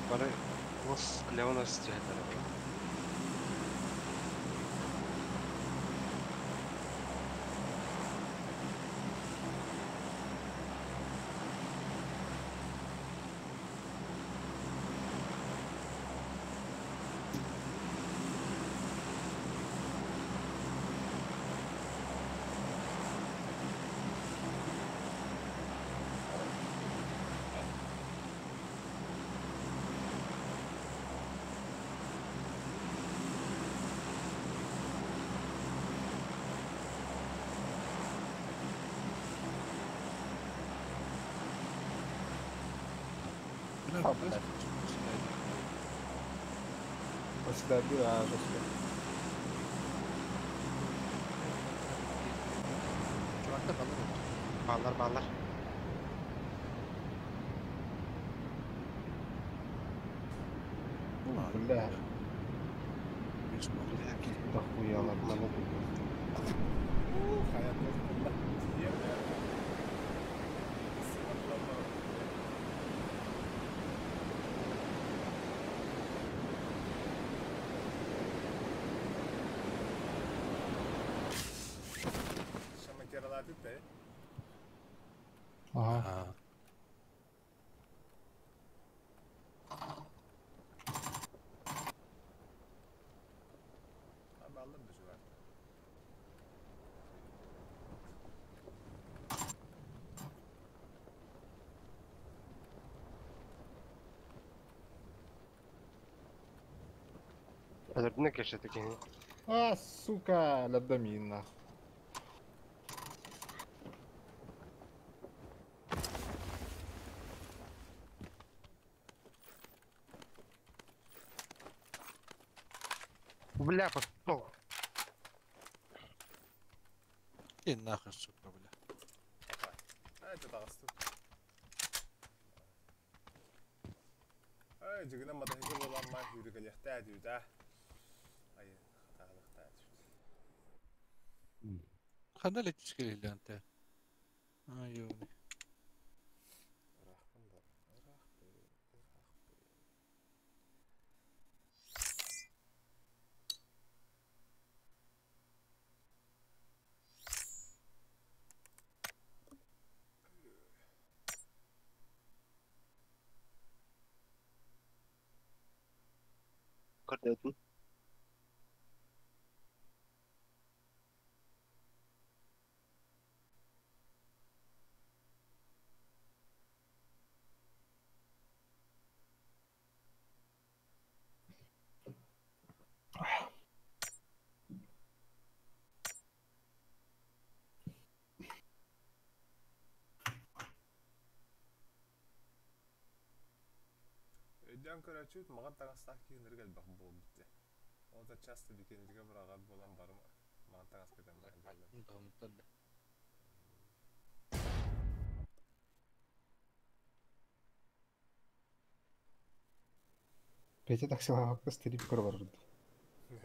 Бары Лос Леонас түһэлэр. Бля, А, кыз блядь. Оседа а жестко. Чувактар балар эбит. Баллар баллар. Бля, Бля, дохуя ладно. Маны bilmiyorum. Хайа тиийэн Шамакералааты те. Ага. Аа. Баллар да чувак. Өлөрдүнэ кешети киһини. А, сука, лядамин нахуй. Бля, пошел. И нахуй, сука, бля. А, это таҕысты. Ай, дьигинэн матаһыгы буоламма сүүрүкэлиэхтээ дүүтэ. Ай, хатаалыхтаа дүүт. Ханна электрический лента. Ай, ёбаный. Ыраахпын да, ыраахпын, ыраахпын. Көрдөтүн. Өйдөөн көрөөччүт маҕан таҥастаах киһилэргэ элбэх буолбут дии. Ол да часто бикинигэ быраҕар буолан бары маҕан таҥас кэтэн бараллар. Таһымтан да. Петя таксилаҕа стрип көрө барырды. Нет.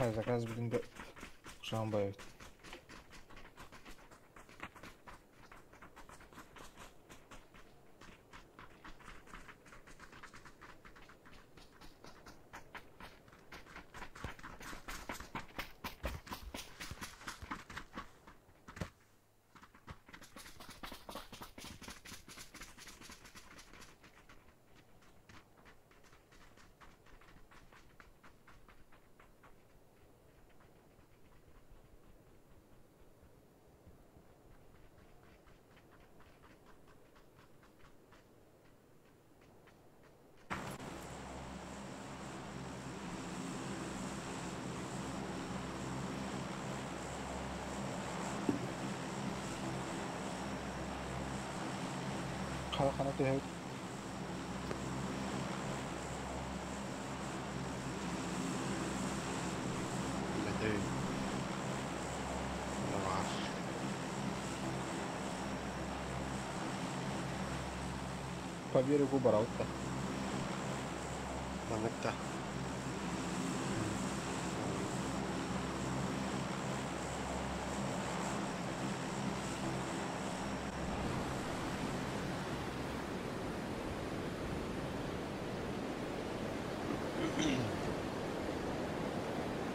Хай, заказ билинде кушаан бай. Хара хана түһэбит. Бля, var. По берегу барабыт да. Маннык да.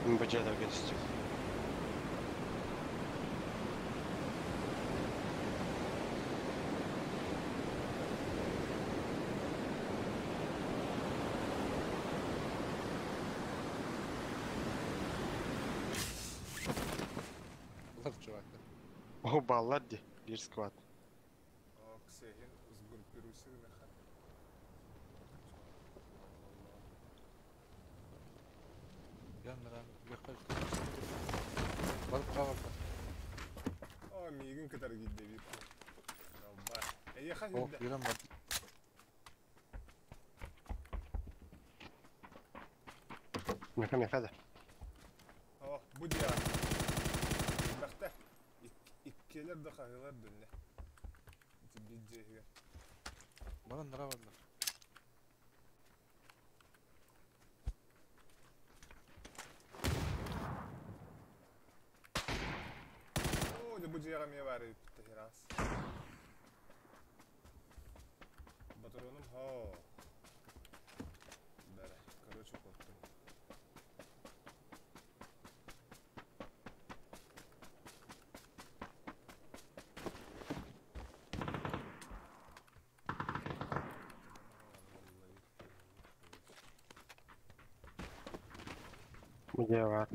Мин бу дьиэлэргэ түстүм. Булар чувак. О, баллар ди. Биир сквад. Оксиген сгруппируйся. Яннаран үөххэ Барып хаалбат. О, миигин кытары киирдэ биир. Алба. Эйиэхэ О, киирдэ. киирэн бар. Меха меха да. О, бу диа. Бахта. Иккилэр да хаһыылар дөннө. Ити биир дьиэһигэр. Баран нара барда. О, дьэ бу дьиэҕэ эмиэ баар эбиппит хераас. Батаронум хоо. Бэрэ, короче, куоттум. Бу дьиэ баар.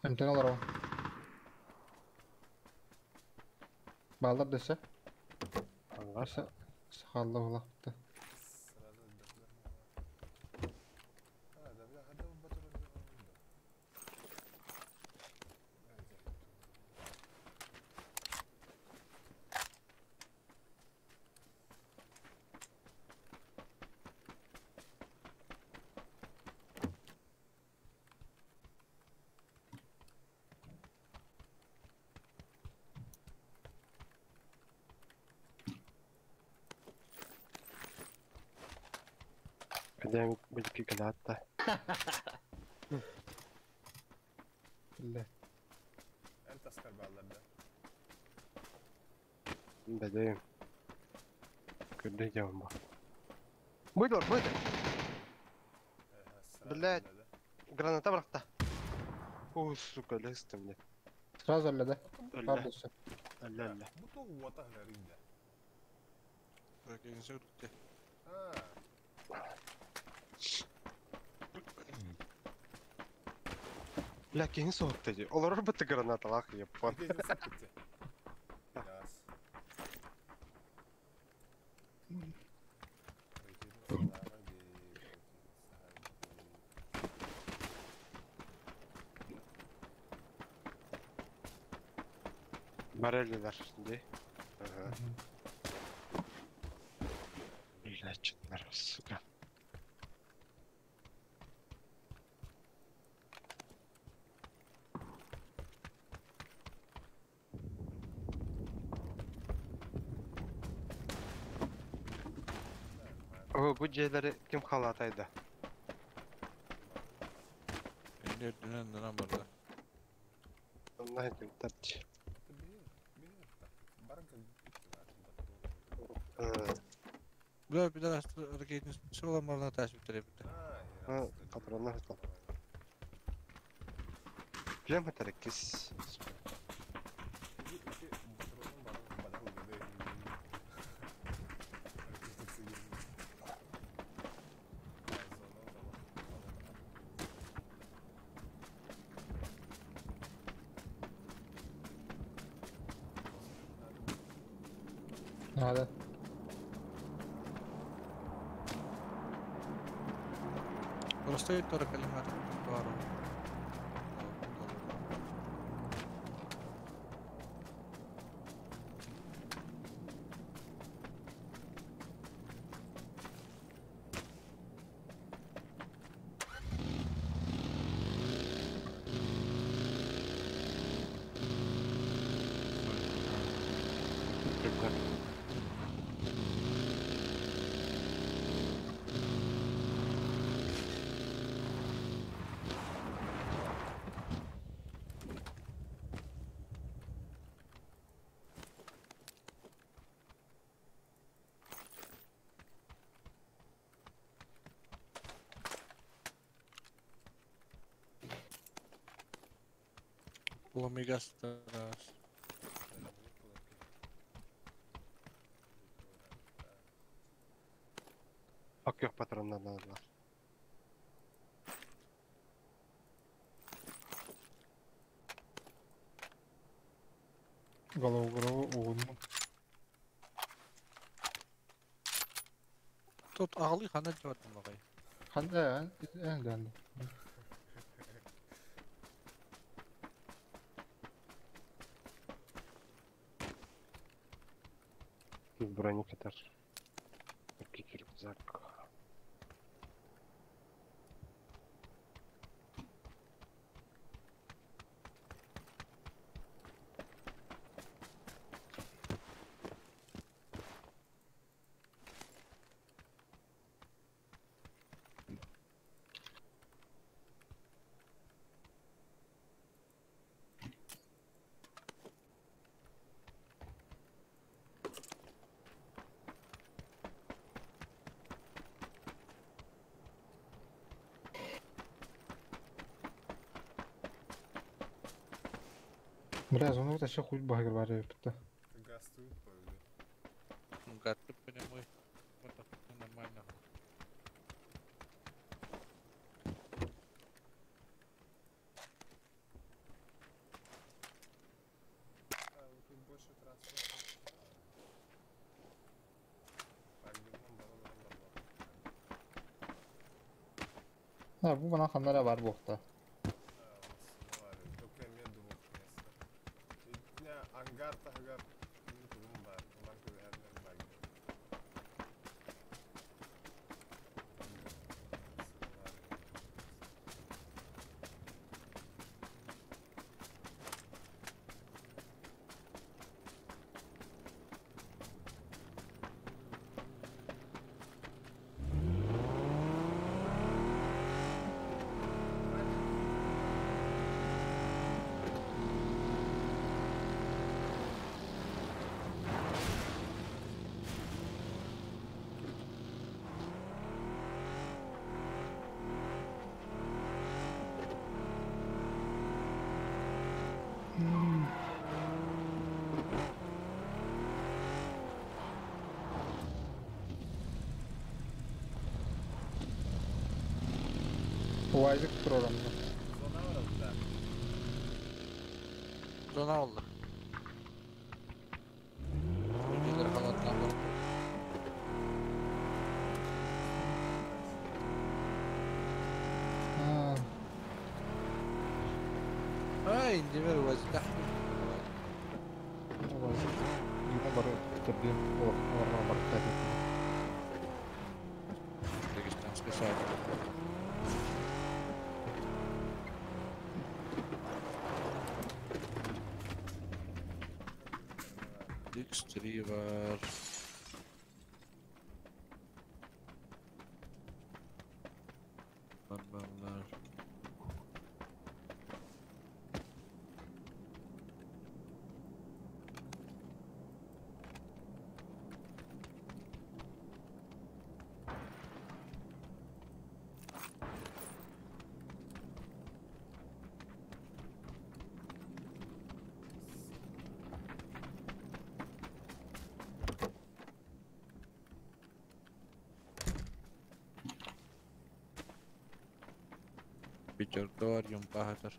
Эмтэн олоробун. Бааллар дөссө. Аллар. Өссө хаалла буолаахпыт. Сразу отдохнем. А, да бля, хада батарон Кэдэм билки кэлээтта. Биллэ. Эн таскар бааллар да. Бэдэм. Көрдө дьон бу. Быйдор, быйдор. Блядь. Граната бырахта. О, сука, лестем мне. Сразу өллө да. Бар Өллө, дөссө. өллө, өллө. Бу то уота хырарыйда. Ракетница үтте. А, Бля, киһи соһутта дии. Олорор бытты гранаталаах япон. ракетница саппытте. Раз. Ракетница лара дей, ракетница Барелилар дии. Ага. Бля, чытнар, сука. О, бу дьиэлэри ким халаатайда? Энди үрдүнэн нара барда. Онно ким тарч. Это бир, бир так. Баран как батарон. Бля, пидорас ракетница olan барна таш битере битте. А, Патроннар хатан. Билем хатар кис. Батаронум баран бадал гады. Ракетница есть. Надо. Простой только коллиматор пару. Рюкзак. Омегастарас. Ак yok patronlardan aldılar. Голову голову угунну. Тут ағылы хана жауатын бағай. Ханда эн эн. Броню катар. Какие рюкзак. Бля, зону вообще хуй багер бар бітті. Газ тут поведи. Гад, ты понимай. Вот так нормально. А, вот тут больше транспорта. Так, дымом баллоном бабла. Ha bu bana ханнара бар буохта. Только мен двух места. Ангар тахгар тугум бар. Банк вернер баги. Уазик программда. Зона var да. Зона oldu. Gelir halattan var. Ha. Ay, indi ver vaziyet. Уазик. Юма бар терден. Олар бар терден. Дагестанский сайт. X3 var. Var. Пятердор, Юмпахатор.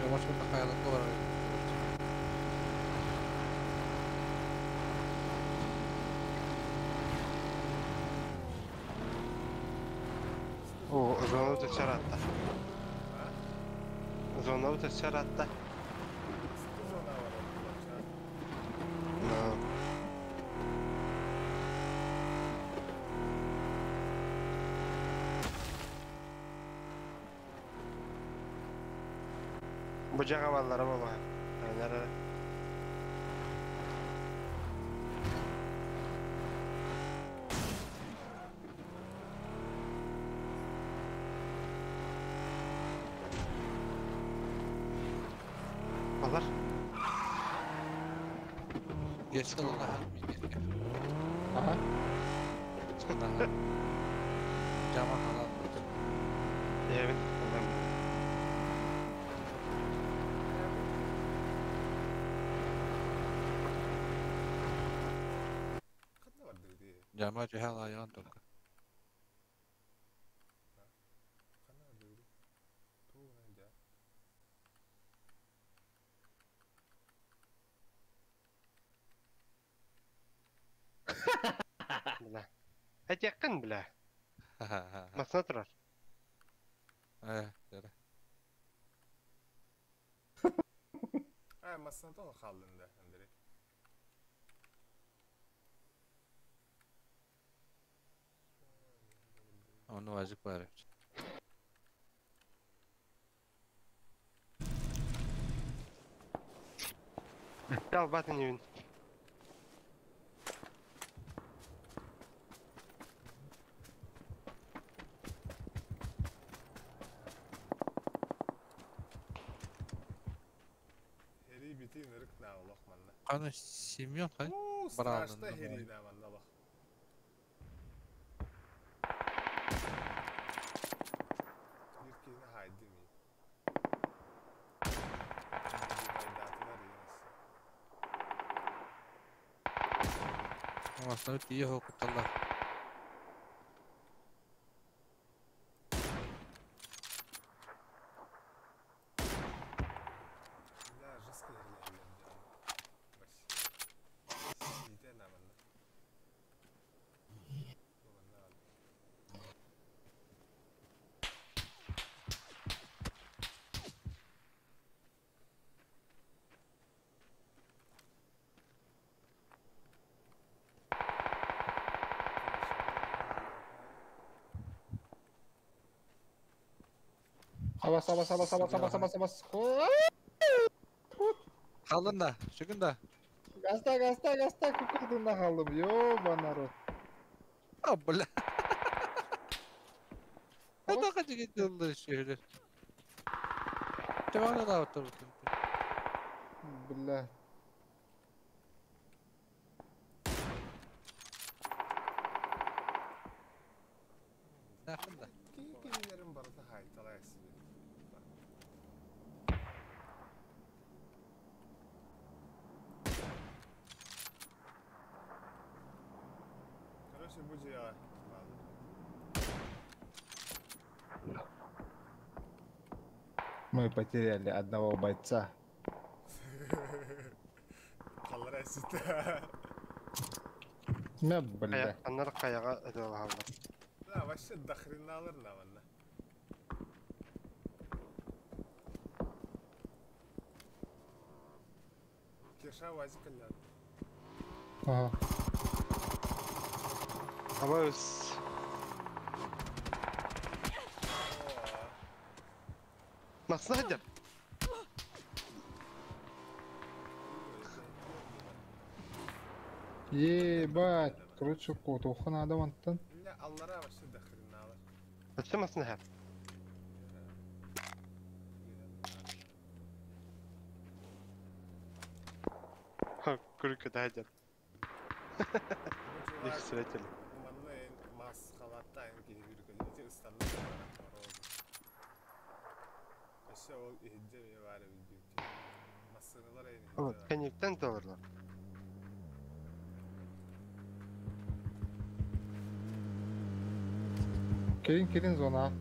Yavaş da kayalıkta var. О, зона утачар атта. Зона утачар атта. Бу дьаҕа баллара буолуо. Айнара. Балар. Geç kalın Aha. Cama kalan. Evet. Cama cihaz ayağın tokka. Бля. Этиэххин бля. Масына турар. Э, Э, масына тоҕо хааллын да, Андрей? Onu vazip var. Далбатын үүн. Херий бити нырык на олох манна. Аны Семен хай. Уу, Браво, страшно херий на манна олох. Bir киһини хаайдым ии. Aslında iyi hukuktallar. Бля, жестко херлэһэллэр дьоно. Вообще. Сиитэ на манна. Бу манна баар. Абас, абас, абас, абас, абас, абас, абас. Kalın da, çıkın da. Gazda, gazda, gazda kukurdumda kaldım. Yo, народ. А, бля. Это kaçı şehirler. Чавана да oturdum. Бля. Yakın da. Киһилэрин барыта хаайталаа эсибит. Короче, бу дьиэҕэ бааллар. Мы потеряли одного бойца. Халлара эситэ. Мә, бля. Аннар хайаҕа ытыалаһаллар. Да, вообще дохреналар на манна. Кеша уазик кэллэ. Ага. Абас. Масына сылдьар. Ебать. Короче, кутуха надо вон-тан. Бля, аллара вообще дохреналар. Өссө масына иһэр. Күрүккэ сылдьар. Их Манна эн мас халаттаан киһи бүркөлүн ити ыстанна мороз. Өссө ол иһирдьэ эмиэ баар эбит диэбит. Массыыналар эн Вот, иһирдьэ баар. кэнниттэн толорлор. Кирин, кирин зона.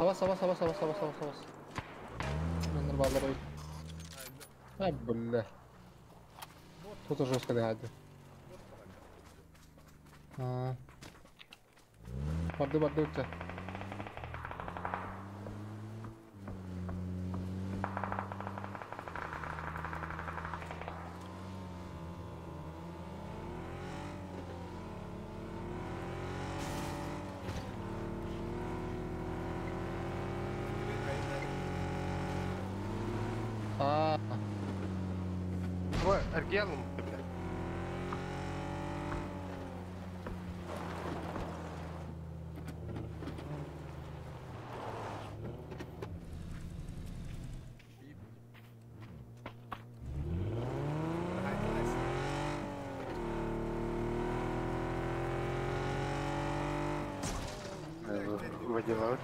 Абас, абас, абас, абас, абас, абас, абас. Менер балар ой. А, бля. Тут жестко дыхать. А. Барды, барды өтті. А. Бу эргиэн бля. Выделал.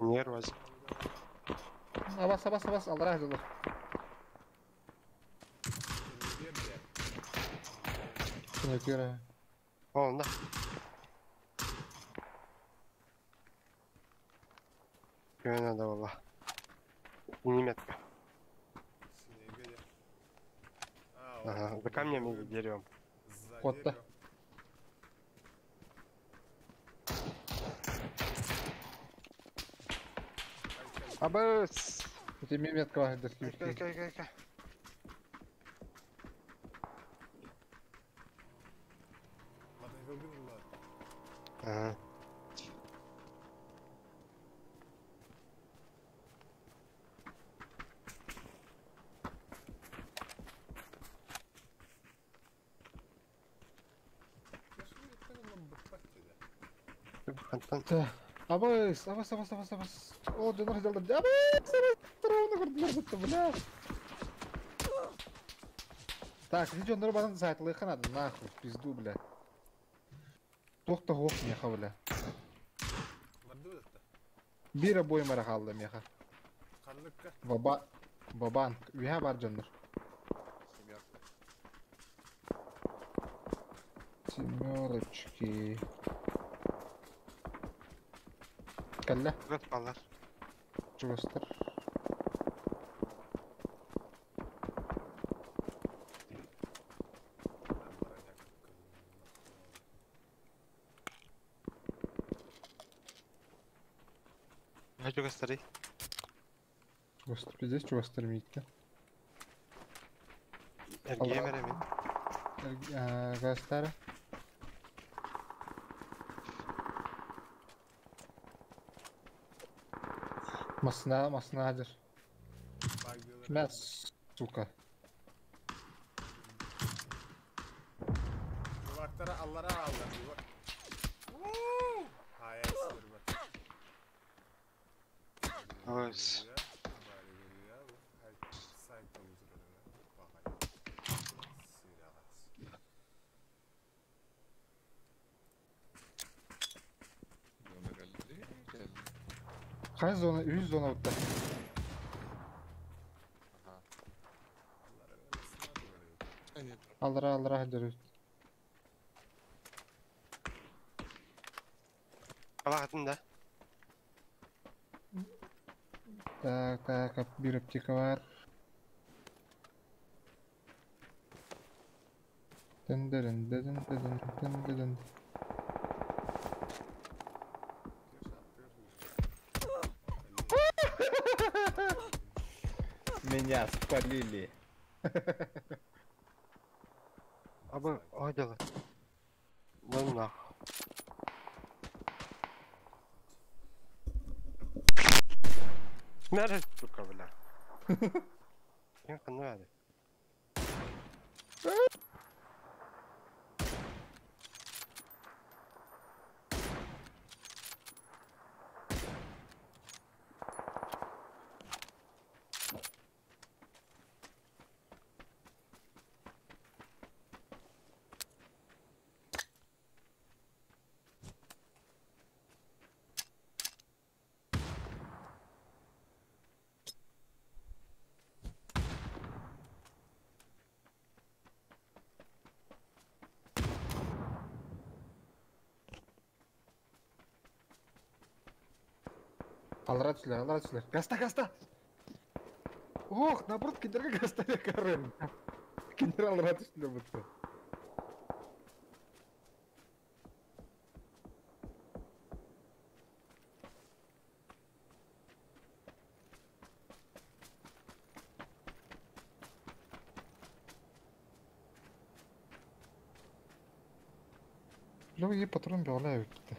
Нервоз. Абас, абас, абас, аллара жылыр. Күнөкөрө. О, на. Кö надо было. Неметка. Ага, за камнем или деревом? Кот-то. Абыс! Ити метка бар Кай, кай, кай, кай. Ага. Хантан. Абыс, абас, абас, абас, абас. О, дьонор сылдьаллар. Абыс, абас, ровно көрдүлэр бутта, бля. Так, ити дьоннору баран сайтылыахха надо, нахуй, в пизду, бля. Туох да суох миэхэ, бля. Биир обойма эрэ хаалла миэхэ. Баба, бабанк, үһэ бар дьоннор. Семерочки. Кэллэ. Көт балар. Чугастар. Хочу гастары. Чугастар, пиздец, чугастар миитке. Эргиэ меремин. Гастары. Масна, масна адыр. Мә, сука. Kulaklara allara allar. Абыс. Хайа зона, үс зона утта. Аллара, аллара адыр. Алағатын да. Так, так, бир аптека бар. Дын-дырын, дын-дын, дын-дын. Меня спалили. Абы, о дело. Ну нах. Смәрі, сука, бля. Кем қанны әлі? Аллара түстүлэр, аллара түстүлэр. Гаста, гаста! Ох, наоборот, кинилэргэ гаста көрөн. Кинилэр аллара түстүлэр будто. Ло и патрон бөҕөлөө эбиппит.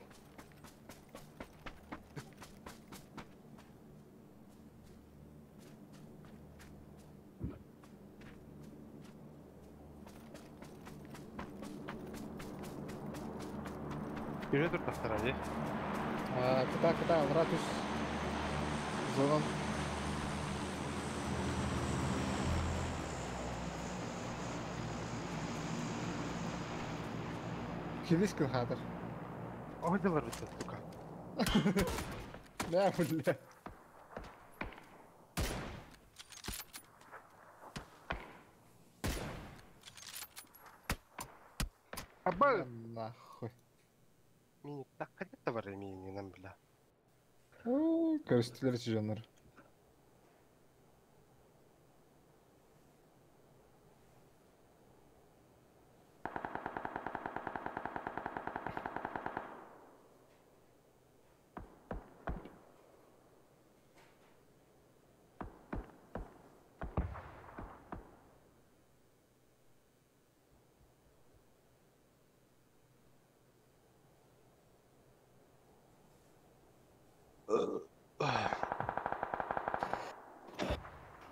Yürü dur tahtara hadi. Кыта, кыта, аллара түс. Зонан. Килис күн хатыр. Ойдылар бит сука. Мә, бля. Аба. Нахуй. Мини так да бар мини нам бля. Көрүстүлэр чужаннар.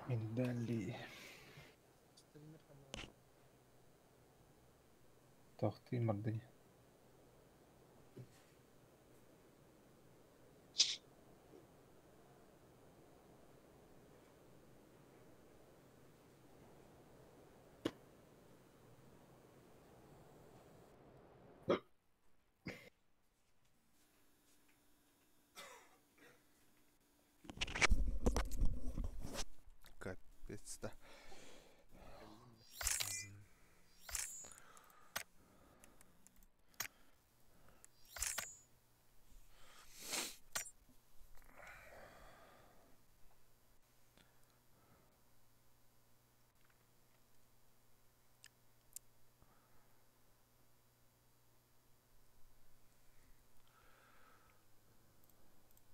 Миндали. Тохты морды. Капец да.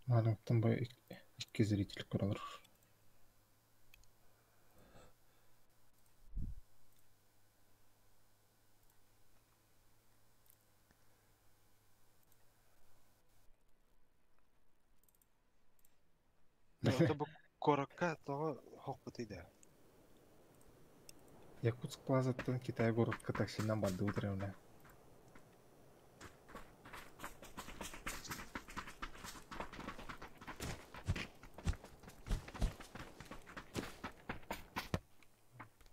Маныктан бу икки зритель көрөлөр. Это бу коракка того хокпут иде. Якутск плазаттан Китай городка таксинан барды утревне.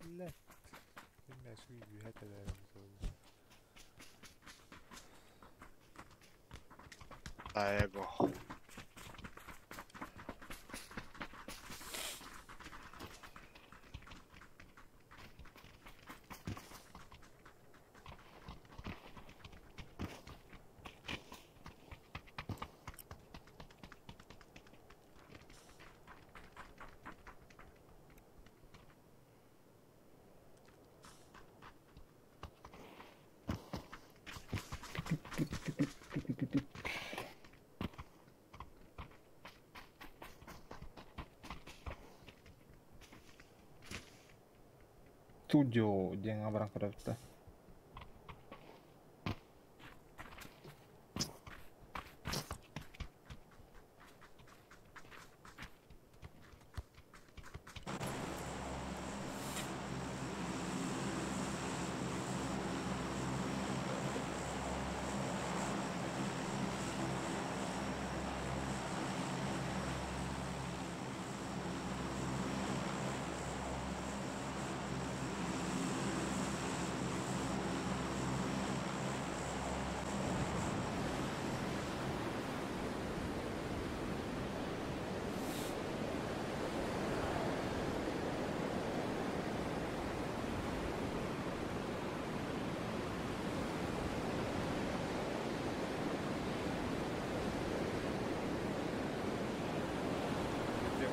Блядь. Мен сү юһэ тэлэрим буолла. Аего. Студио диэн абаран көрөбүттэ.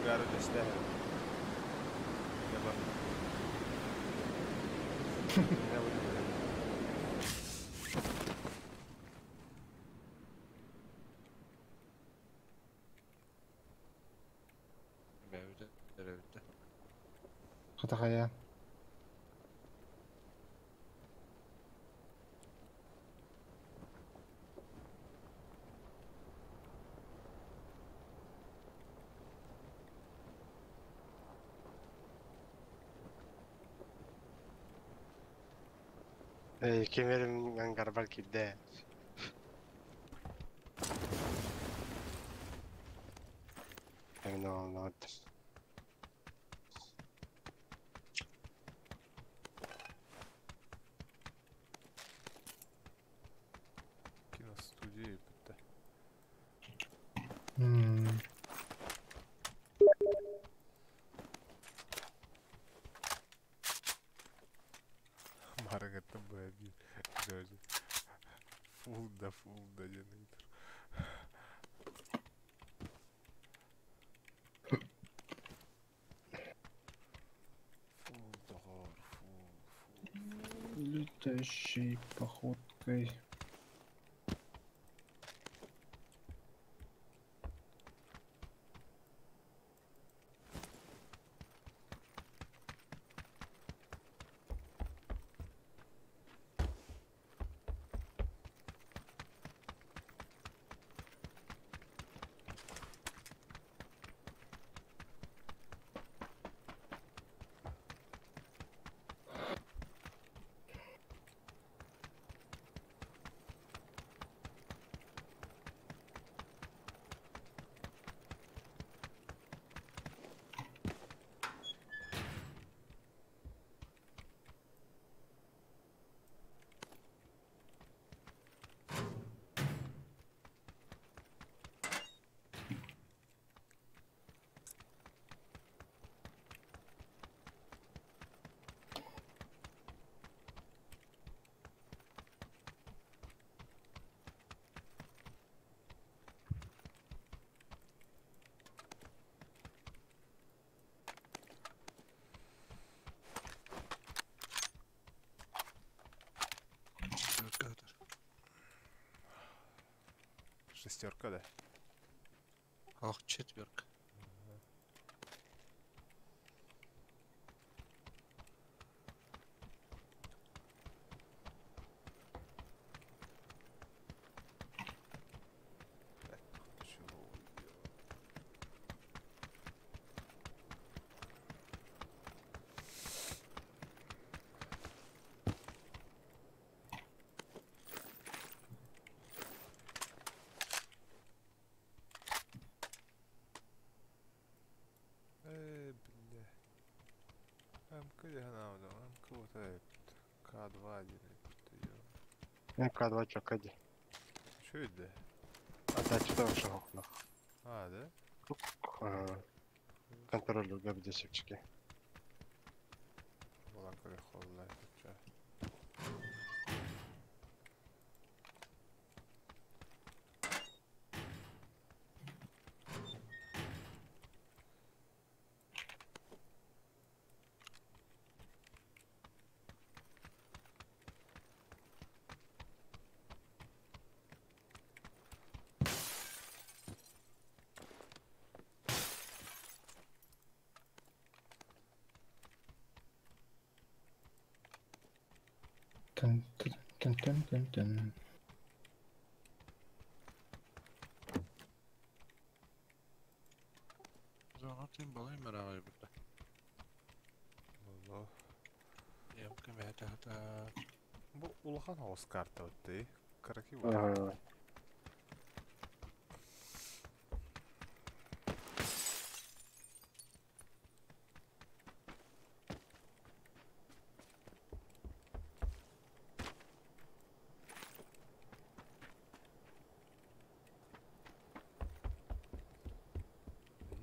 Ангары дэстэһэр. Бар. Не бар. Бэйбитэ, эрэбитэ. Хатахая. Эй, кемерим ангарбар кирде. No, not. Киностудия бүтті. Маргата бэби. Жожи. Фул да диэн Фул доҕор, фул, фул. Летящей походкой. Шестерка, да? Ах, четверка. Эй, бля. МК надо, МК вот этот. К2 один. К2 чокади. Что это? А да, что ушел? А, да? Контроль габдесевчики. Была холла. Тын тын тын тын тын. Зона балай мэрагай burada. Алло. Ямка мэхэ хата. Бу улахан хаус карта вот. Караки. Ага.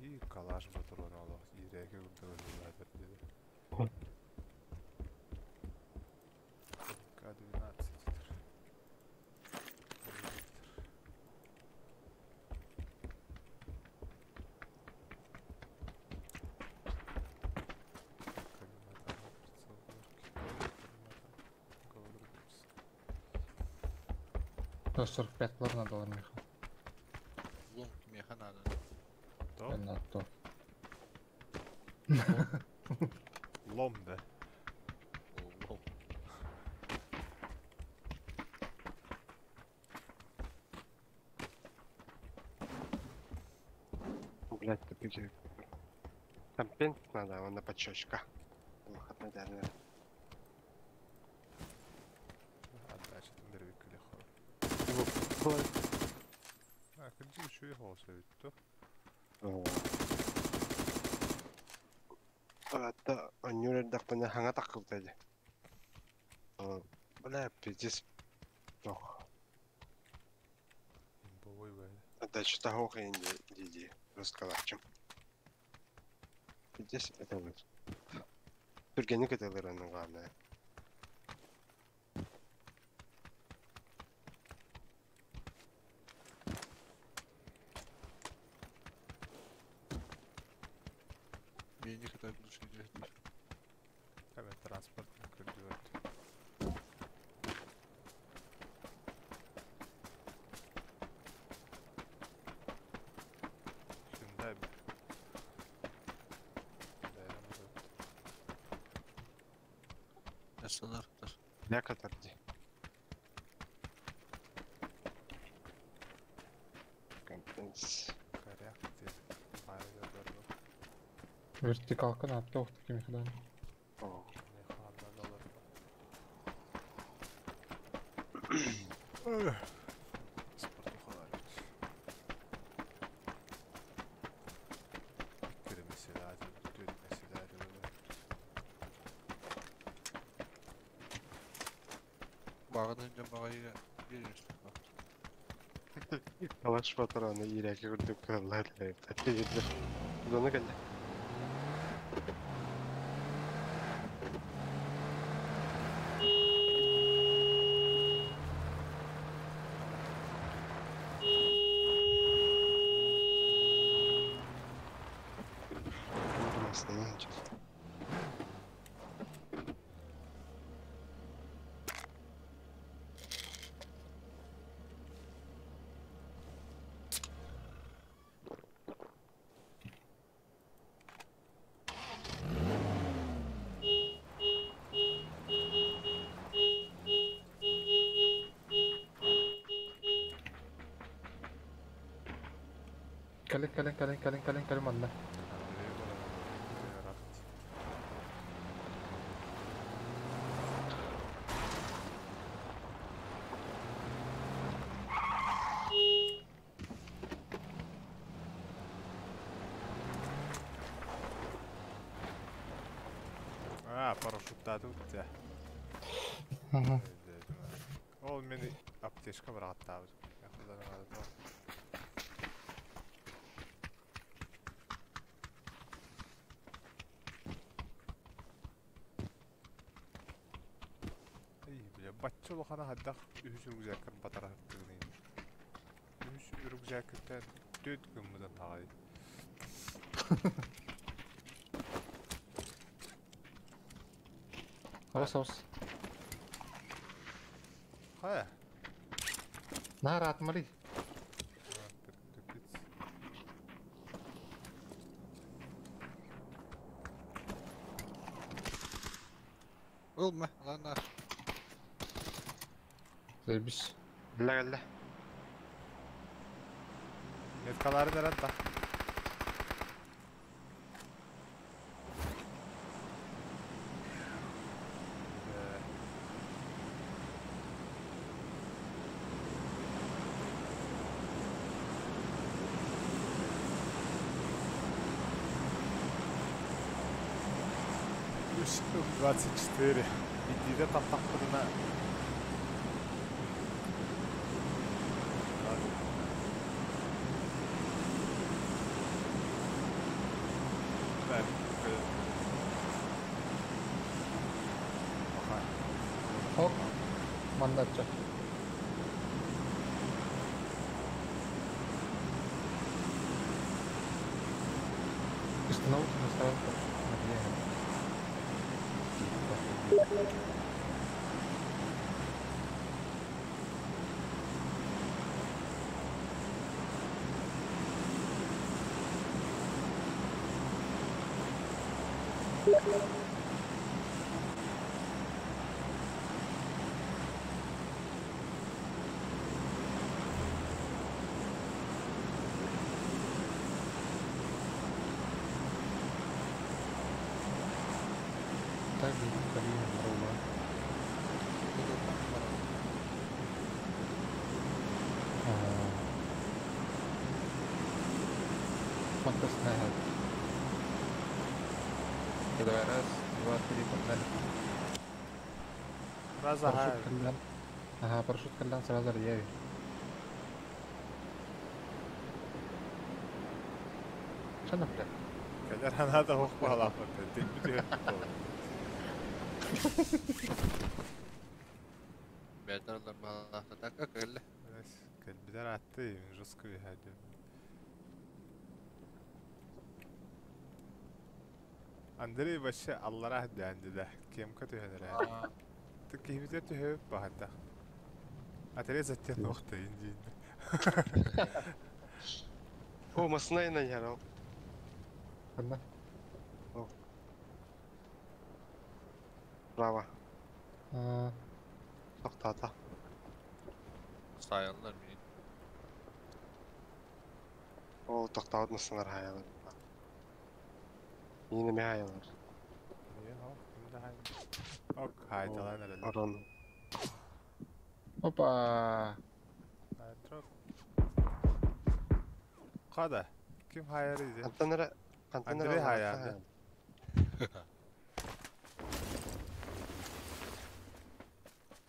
И калаш патрон аллах. Иреке курдук деди. К12. 145 лар надо миэхэ. Лом меха надо. То? На то. Лом да. Лом. Блять, тупик. Там пент надо, он на подщечка. Выходной наверное. Отдача там деревик или хор. А, кырдьык үчүгэй соҕус эбит дуо? Ата онньуур эрдэхпинэ хаҥа таххыбыта дии. Бля, пиздец. Тох. Имбовой бэйэ. Отдача того дии раскалачым. Пиздец это вот. Түргэнник ытылыр главное. Мне не хватает лучше делать. Камен транспорт көрдүбэт. Hyundai б. Бэйэм Стандарттар. Якотар дии. Компенс. Коряк диэн баарыгар барбыт. Вертикалка на тоқ такими ходами. О, Спортухалар Иккири меселээти, түөрт меселээти Бағын önce бағайга беришти. Калаш патрона иирээки курдук кыаллар Зона кэллэ. Астана. Кэлин кэлин кэлин кэлин кэлин кэлин манна. Андрей баран А, парашюттааты утта. Ага. Ол мени аптечка бырағаттаабыт. Эй, бля, бачча улахана хайдах үһүс рюкзаккар батараһыттыгыный. Үһүс рюкзаккыттан түөрт гыммытын таҕай. Аҕыс аҕыс. Хайа? Наар атмали. Тупиц. Ылма, ладно. Заебись. Кэллэ кэллэ. Меткалары берен та. Үс 24. Идиде таптақпыдына. Ок. Мандатча. Установите на сразу на Так, Калина, Рома. Фантастная. Давай, раз, два, три, погнали. Раз, Парашют ага. каллян. Ага, парашют каллян сразу рьяви. Что напряг? Кэлэр анаада хоқ бағалаппыт. Тек бүтү. Бәтерлер балахта так акыллы. Кэлбидер атты, жестко выходил. Андрей вообще алларах дәнді да. Кемка түһәнер. Кихбитер түһәп бахата. Атере заттен оқты инди. О, масына ина ярал. Одна. Браво. А, Тоқтата. Сайыллар мин. О, тоқтауд масыналар хаялар. Yine mi hayalar? Ок, хайталан әлі. Орон. Опа. Қада? Ким хайар иди? Антонара... Андрей хаярды.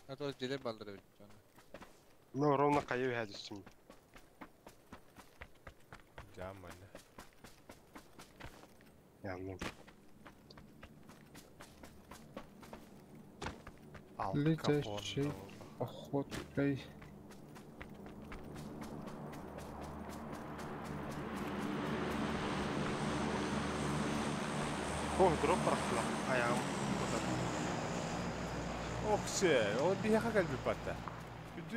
А то деле балдырып. Ну, ровно кайы хәдүсүм. Жаман. Янным. Ал Летящий. Походкой. О, дроп барахла. Аяғым. Оксе, ол бияқа кәлбі батта. Үді.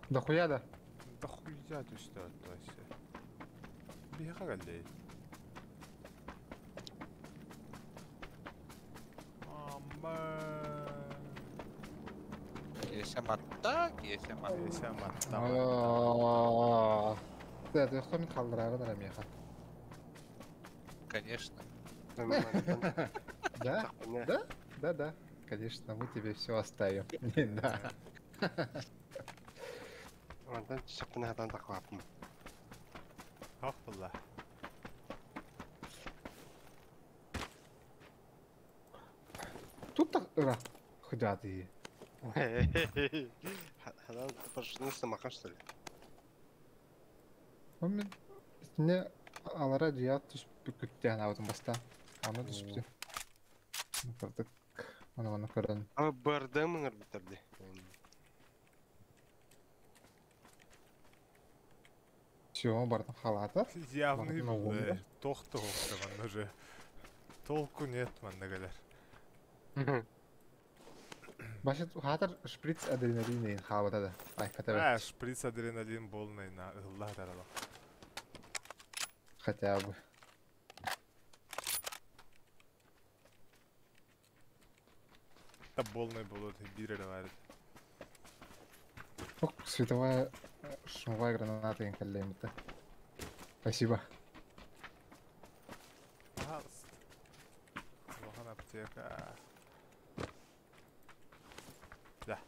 Да хуя да? Да хуя түсті атты вообще. Бияқа кәлді. Амба. Кесе матта, кесе матта. Есе матта. Да, ты кто мен қалдырағы да меха. Конечно. Да? Да? Да, да. Конечно, мы тебе все оставим. Не, да. Онтан чапына хатан тақлапым. Хақ бұлла. Тут так ра. Худя ты. Хадан парашютны самахан, что ли? Он мен не алара жият түс бүкүттен аудын баста. Аны түспүтү. Бардык. Аны аны көрөн. А барды мыңыр битерди. Все, бардын халаты. Явный Бардын тоқты хоқты манда уже. Толку нет манда кәлер. Башыт хатыр шприц адреналин халата да. Ай, хотя А, шприц адреналин полный на ылла тарала. Хотя бы. Да полный болот бирер бар. Ох, световая шумовая граната инкаллемита. Спасибо. Пожалуйста. Улахан аптека. Да.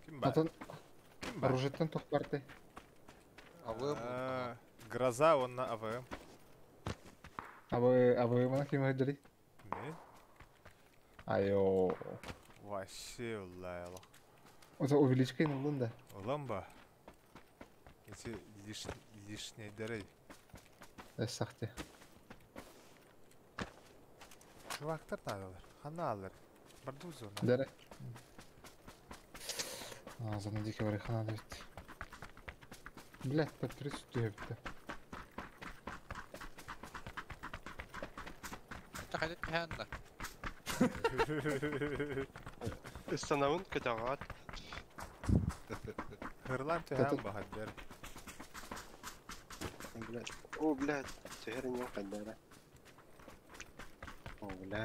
Ким бар? Атын Ким бар? оружиеттан тух барты. АВМ. Гроза он на АВМ. А вы мана ким хыдыри? Не? Айо. Вообще уллайлах. Оза увеличкой нулун да. Уламба. Эти лишние дыры. Эссахте. Чувактар надалар. Хана алар. Барду зона. Дәрі. А, зона дикий барихана да бит. Блять, по 30 бітті. Это хотя бы Ыстанауын көтөҕөт. Хырлан төһән бахаддер. Блядь. О, блядь, түһэр иннин хайдара. О, бля.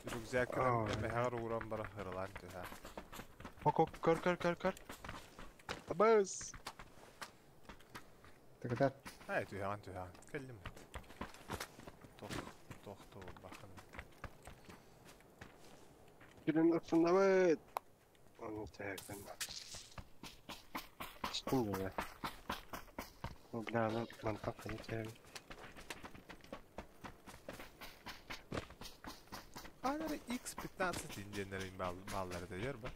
Рюкзаккын эмэһэҕэр ууран баран ырылаан түһээр. Ок, ок, көр, көр, көр, көр. Табыс! Тыгытар. Ай, түһэҕин, түһэҕин. Кэллим. Тох, тох, туолбаххын. Күлүн ыксыннабыт! Оны түһэрдим. Түстүм дьэ. О, бля, аны мантан хайа түһэбин. Аанары X15 индиэннэрин бааллара дойор ба.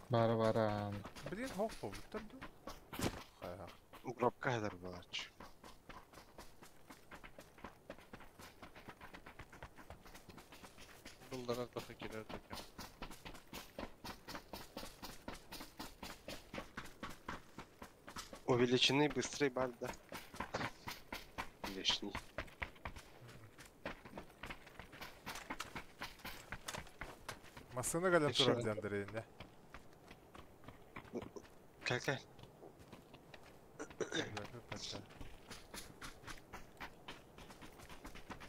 Бара бара. Билигин хоох буолбуттар дуу? Хайах. Дропка хатар буолааччы. Булларар тоха кирер тока. Увеличенный быстрый бар да. Лишний. Массыына кэлэн турар диэн Андрейне. Кэл кэл.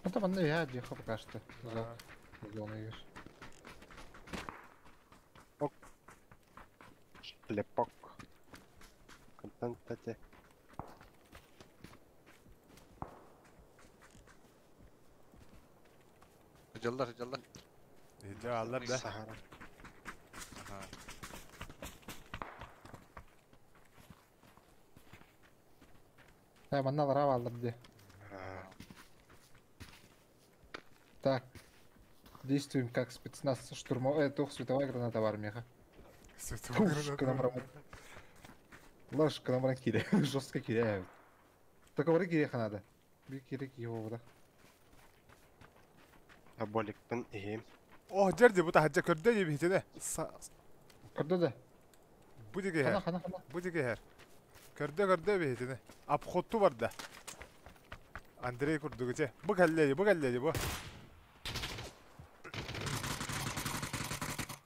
Это манна я диэхэ пока что. Зона егер. Шлепок. Контент эти. Дьаллар, дьаллар. Дьэ аллар да. Сахара. Э, манна алараа бааллар дии. Так. Действуем как спецназ штурмо... туох световая граната бар миэхэ. Световая граната. Лаш, гынан баран киирэ. Жестко киирэ. Только бары киириэхэ наада. Биир киирэ киһи буолбатах. Аболикпын иһиим. О, дьэр бу таһырдьа көрдө дии биһитинэ. Көрдө да. Бу диги Хана, хана, хана. Бу диги иһэр. Көрдө көрдө биһитини. Обходту барда. Андрей курдугу че. Бу кэллэ бу кэллэ бу.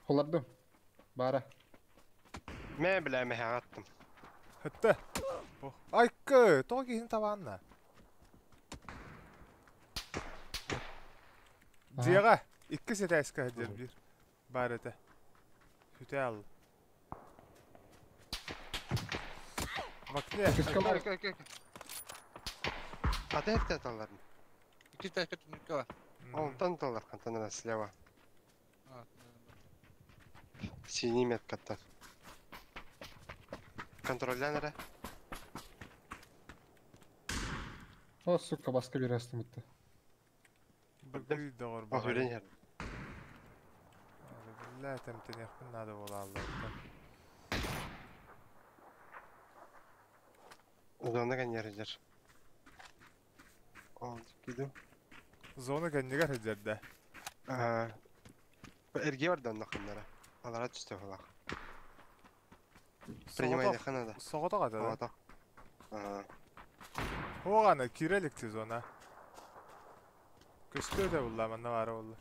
Холардым. Бара. Мэ бля мэһэҕэ аттым. Хытта. Айкы, тоҕо киһини табаанна? Дьиэҕэ иккис этээскэ сылдьар биир баар этэ. Сүтэ ал. В окне. Ата эртэ аталларын. Икки этээскэ түннүккэ бар. Онтон аталлар хантан эрэ слева. Синий меткаттан. Контроллян эрэ. О, сука, баска биэрээстим бутта. Быгый доҕор О, үрэн иһэр. Биллээ тэмтэниэхпин наада буолааллар. Зона кэннигэр сылдьар. Ол киду. Зона кэннигэр сылдьар да. Эргиэ барда онно ханнара. Алара түстэ быһыылаах. Принимайдыхха надо. Соҕотох ата да? Соҕотох. Оҕаны киирэ иликти зона. Көстүө да булла манна баара буоллар.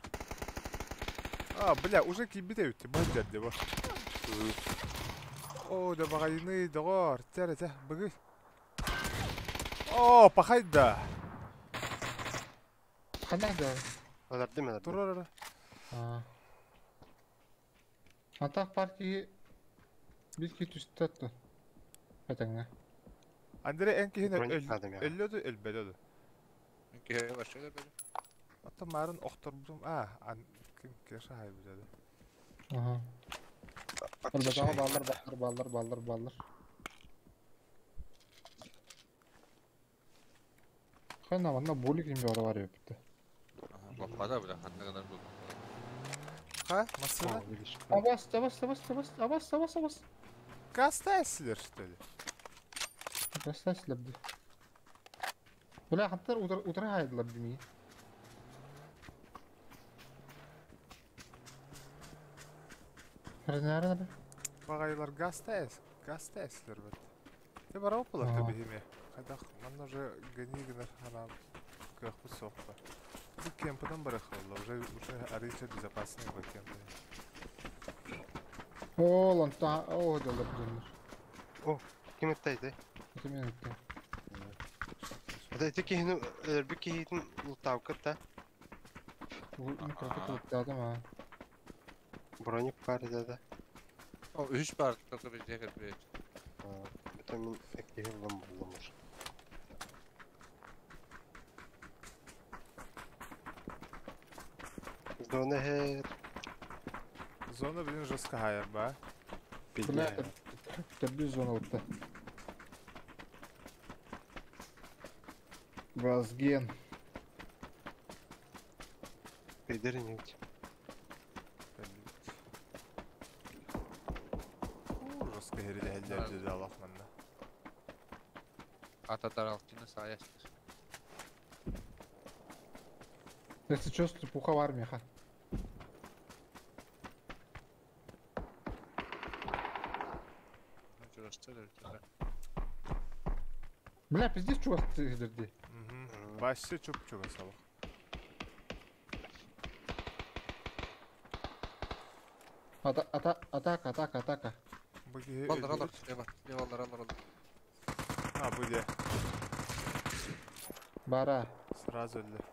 А, бля, уже киирбит эбит, бу сылдьар бу. О, да баҕайыный, доҕор, тэр этэ, быгый. О, пахайда. Ханна да? Алардым, алардым. Турар ара. Атах бар киһи биир киһи түстэ оттон. Этэҥҥэ. Андрей эн киһини Броник надо миэхэ. өллө ду өлбөтө ду? Киһи вообще өлбөтө. Оттон маарын охторбутум, а, ан ким Кеша хайбыта да. Аха. Өлбөтөҕө бааллар, бааллар, бааллар, бааллар, бааллар. Ханна манна булик им бөҕө бар эбит. Баппада бля, ханна гынар бу. Ха, массыына? Абас, абас, абас, абас, абас, абас, абас. Гастайсылар, что ли? Гастайсылар дии. Бля, хантар утары хайдылар дии. Ренара Баҕайылар гастайс, гастайсылар бит. Те бара оппулар тэбиһиме. Хайдах манна уже гони гынар ханаам кыахпыт суох ба. Бу кемпынан барыахха уже уже арыыча безопасный бу кемпы. О, ланта, о, дьаллар дьоннор. О, ким ыттай? Это мен ыттым. Это ити киһини өлөрбүт киһитин лутаабыккыт да? Мин кырдык луттаатым аа. Броник баар этэ да. О, үһүс баар только везде кэлбит. Это мин иккиһи булан буллум уже. Зона һэр. Зона, блин, жестко хайар, ба. Бля, Пиздец. төрдүс зона лутта. Вазген. Пидернить. Жестко херилэһэллэр дии алах манна. Ата таралтины саястыр. Если чё, слепуха в армии, ха. Бля, пиздец, чувак, ты дерди. Угу. Вообще чуп-чугас алах. Ата, ата, атака, атака, атака. Бу киһи Баллар алар, өлбүт. лево, лево алар, алар, алар. А, бу де. Бара. Сразу өллө.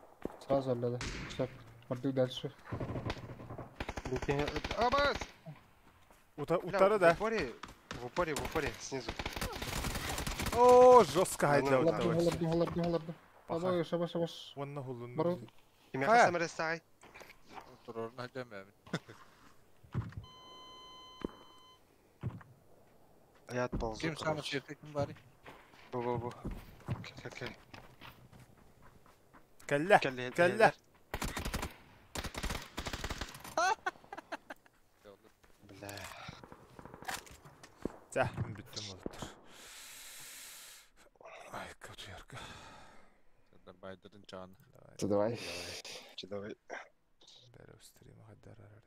Сразу өллө. Все, пойду дальше. Абас! Ута, утары да. В упоре, в упоре, в упоре, снизу. О, жестко хайда Ну, Лабду, утары. лабду, лабду, лабду. Паха. Абай, шабаш, шабаш. Онна хулун. Бару. Кимиэхэ Хайа. самарестаай? Турорун хадьам эбит. Я отползу, Ким самы короче. сирте ким бары? Бу-бу-бу. Кел, кел. Кэллэ. Кел, Кэллэ. Бля. Чэ, бүттүм болуттар. Ай, кочерка. Байдырын чааны. Давай. Давай. Давай. Че, давай. Бәрі стрима хаддар арар.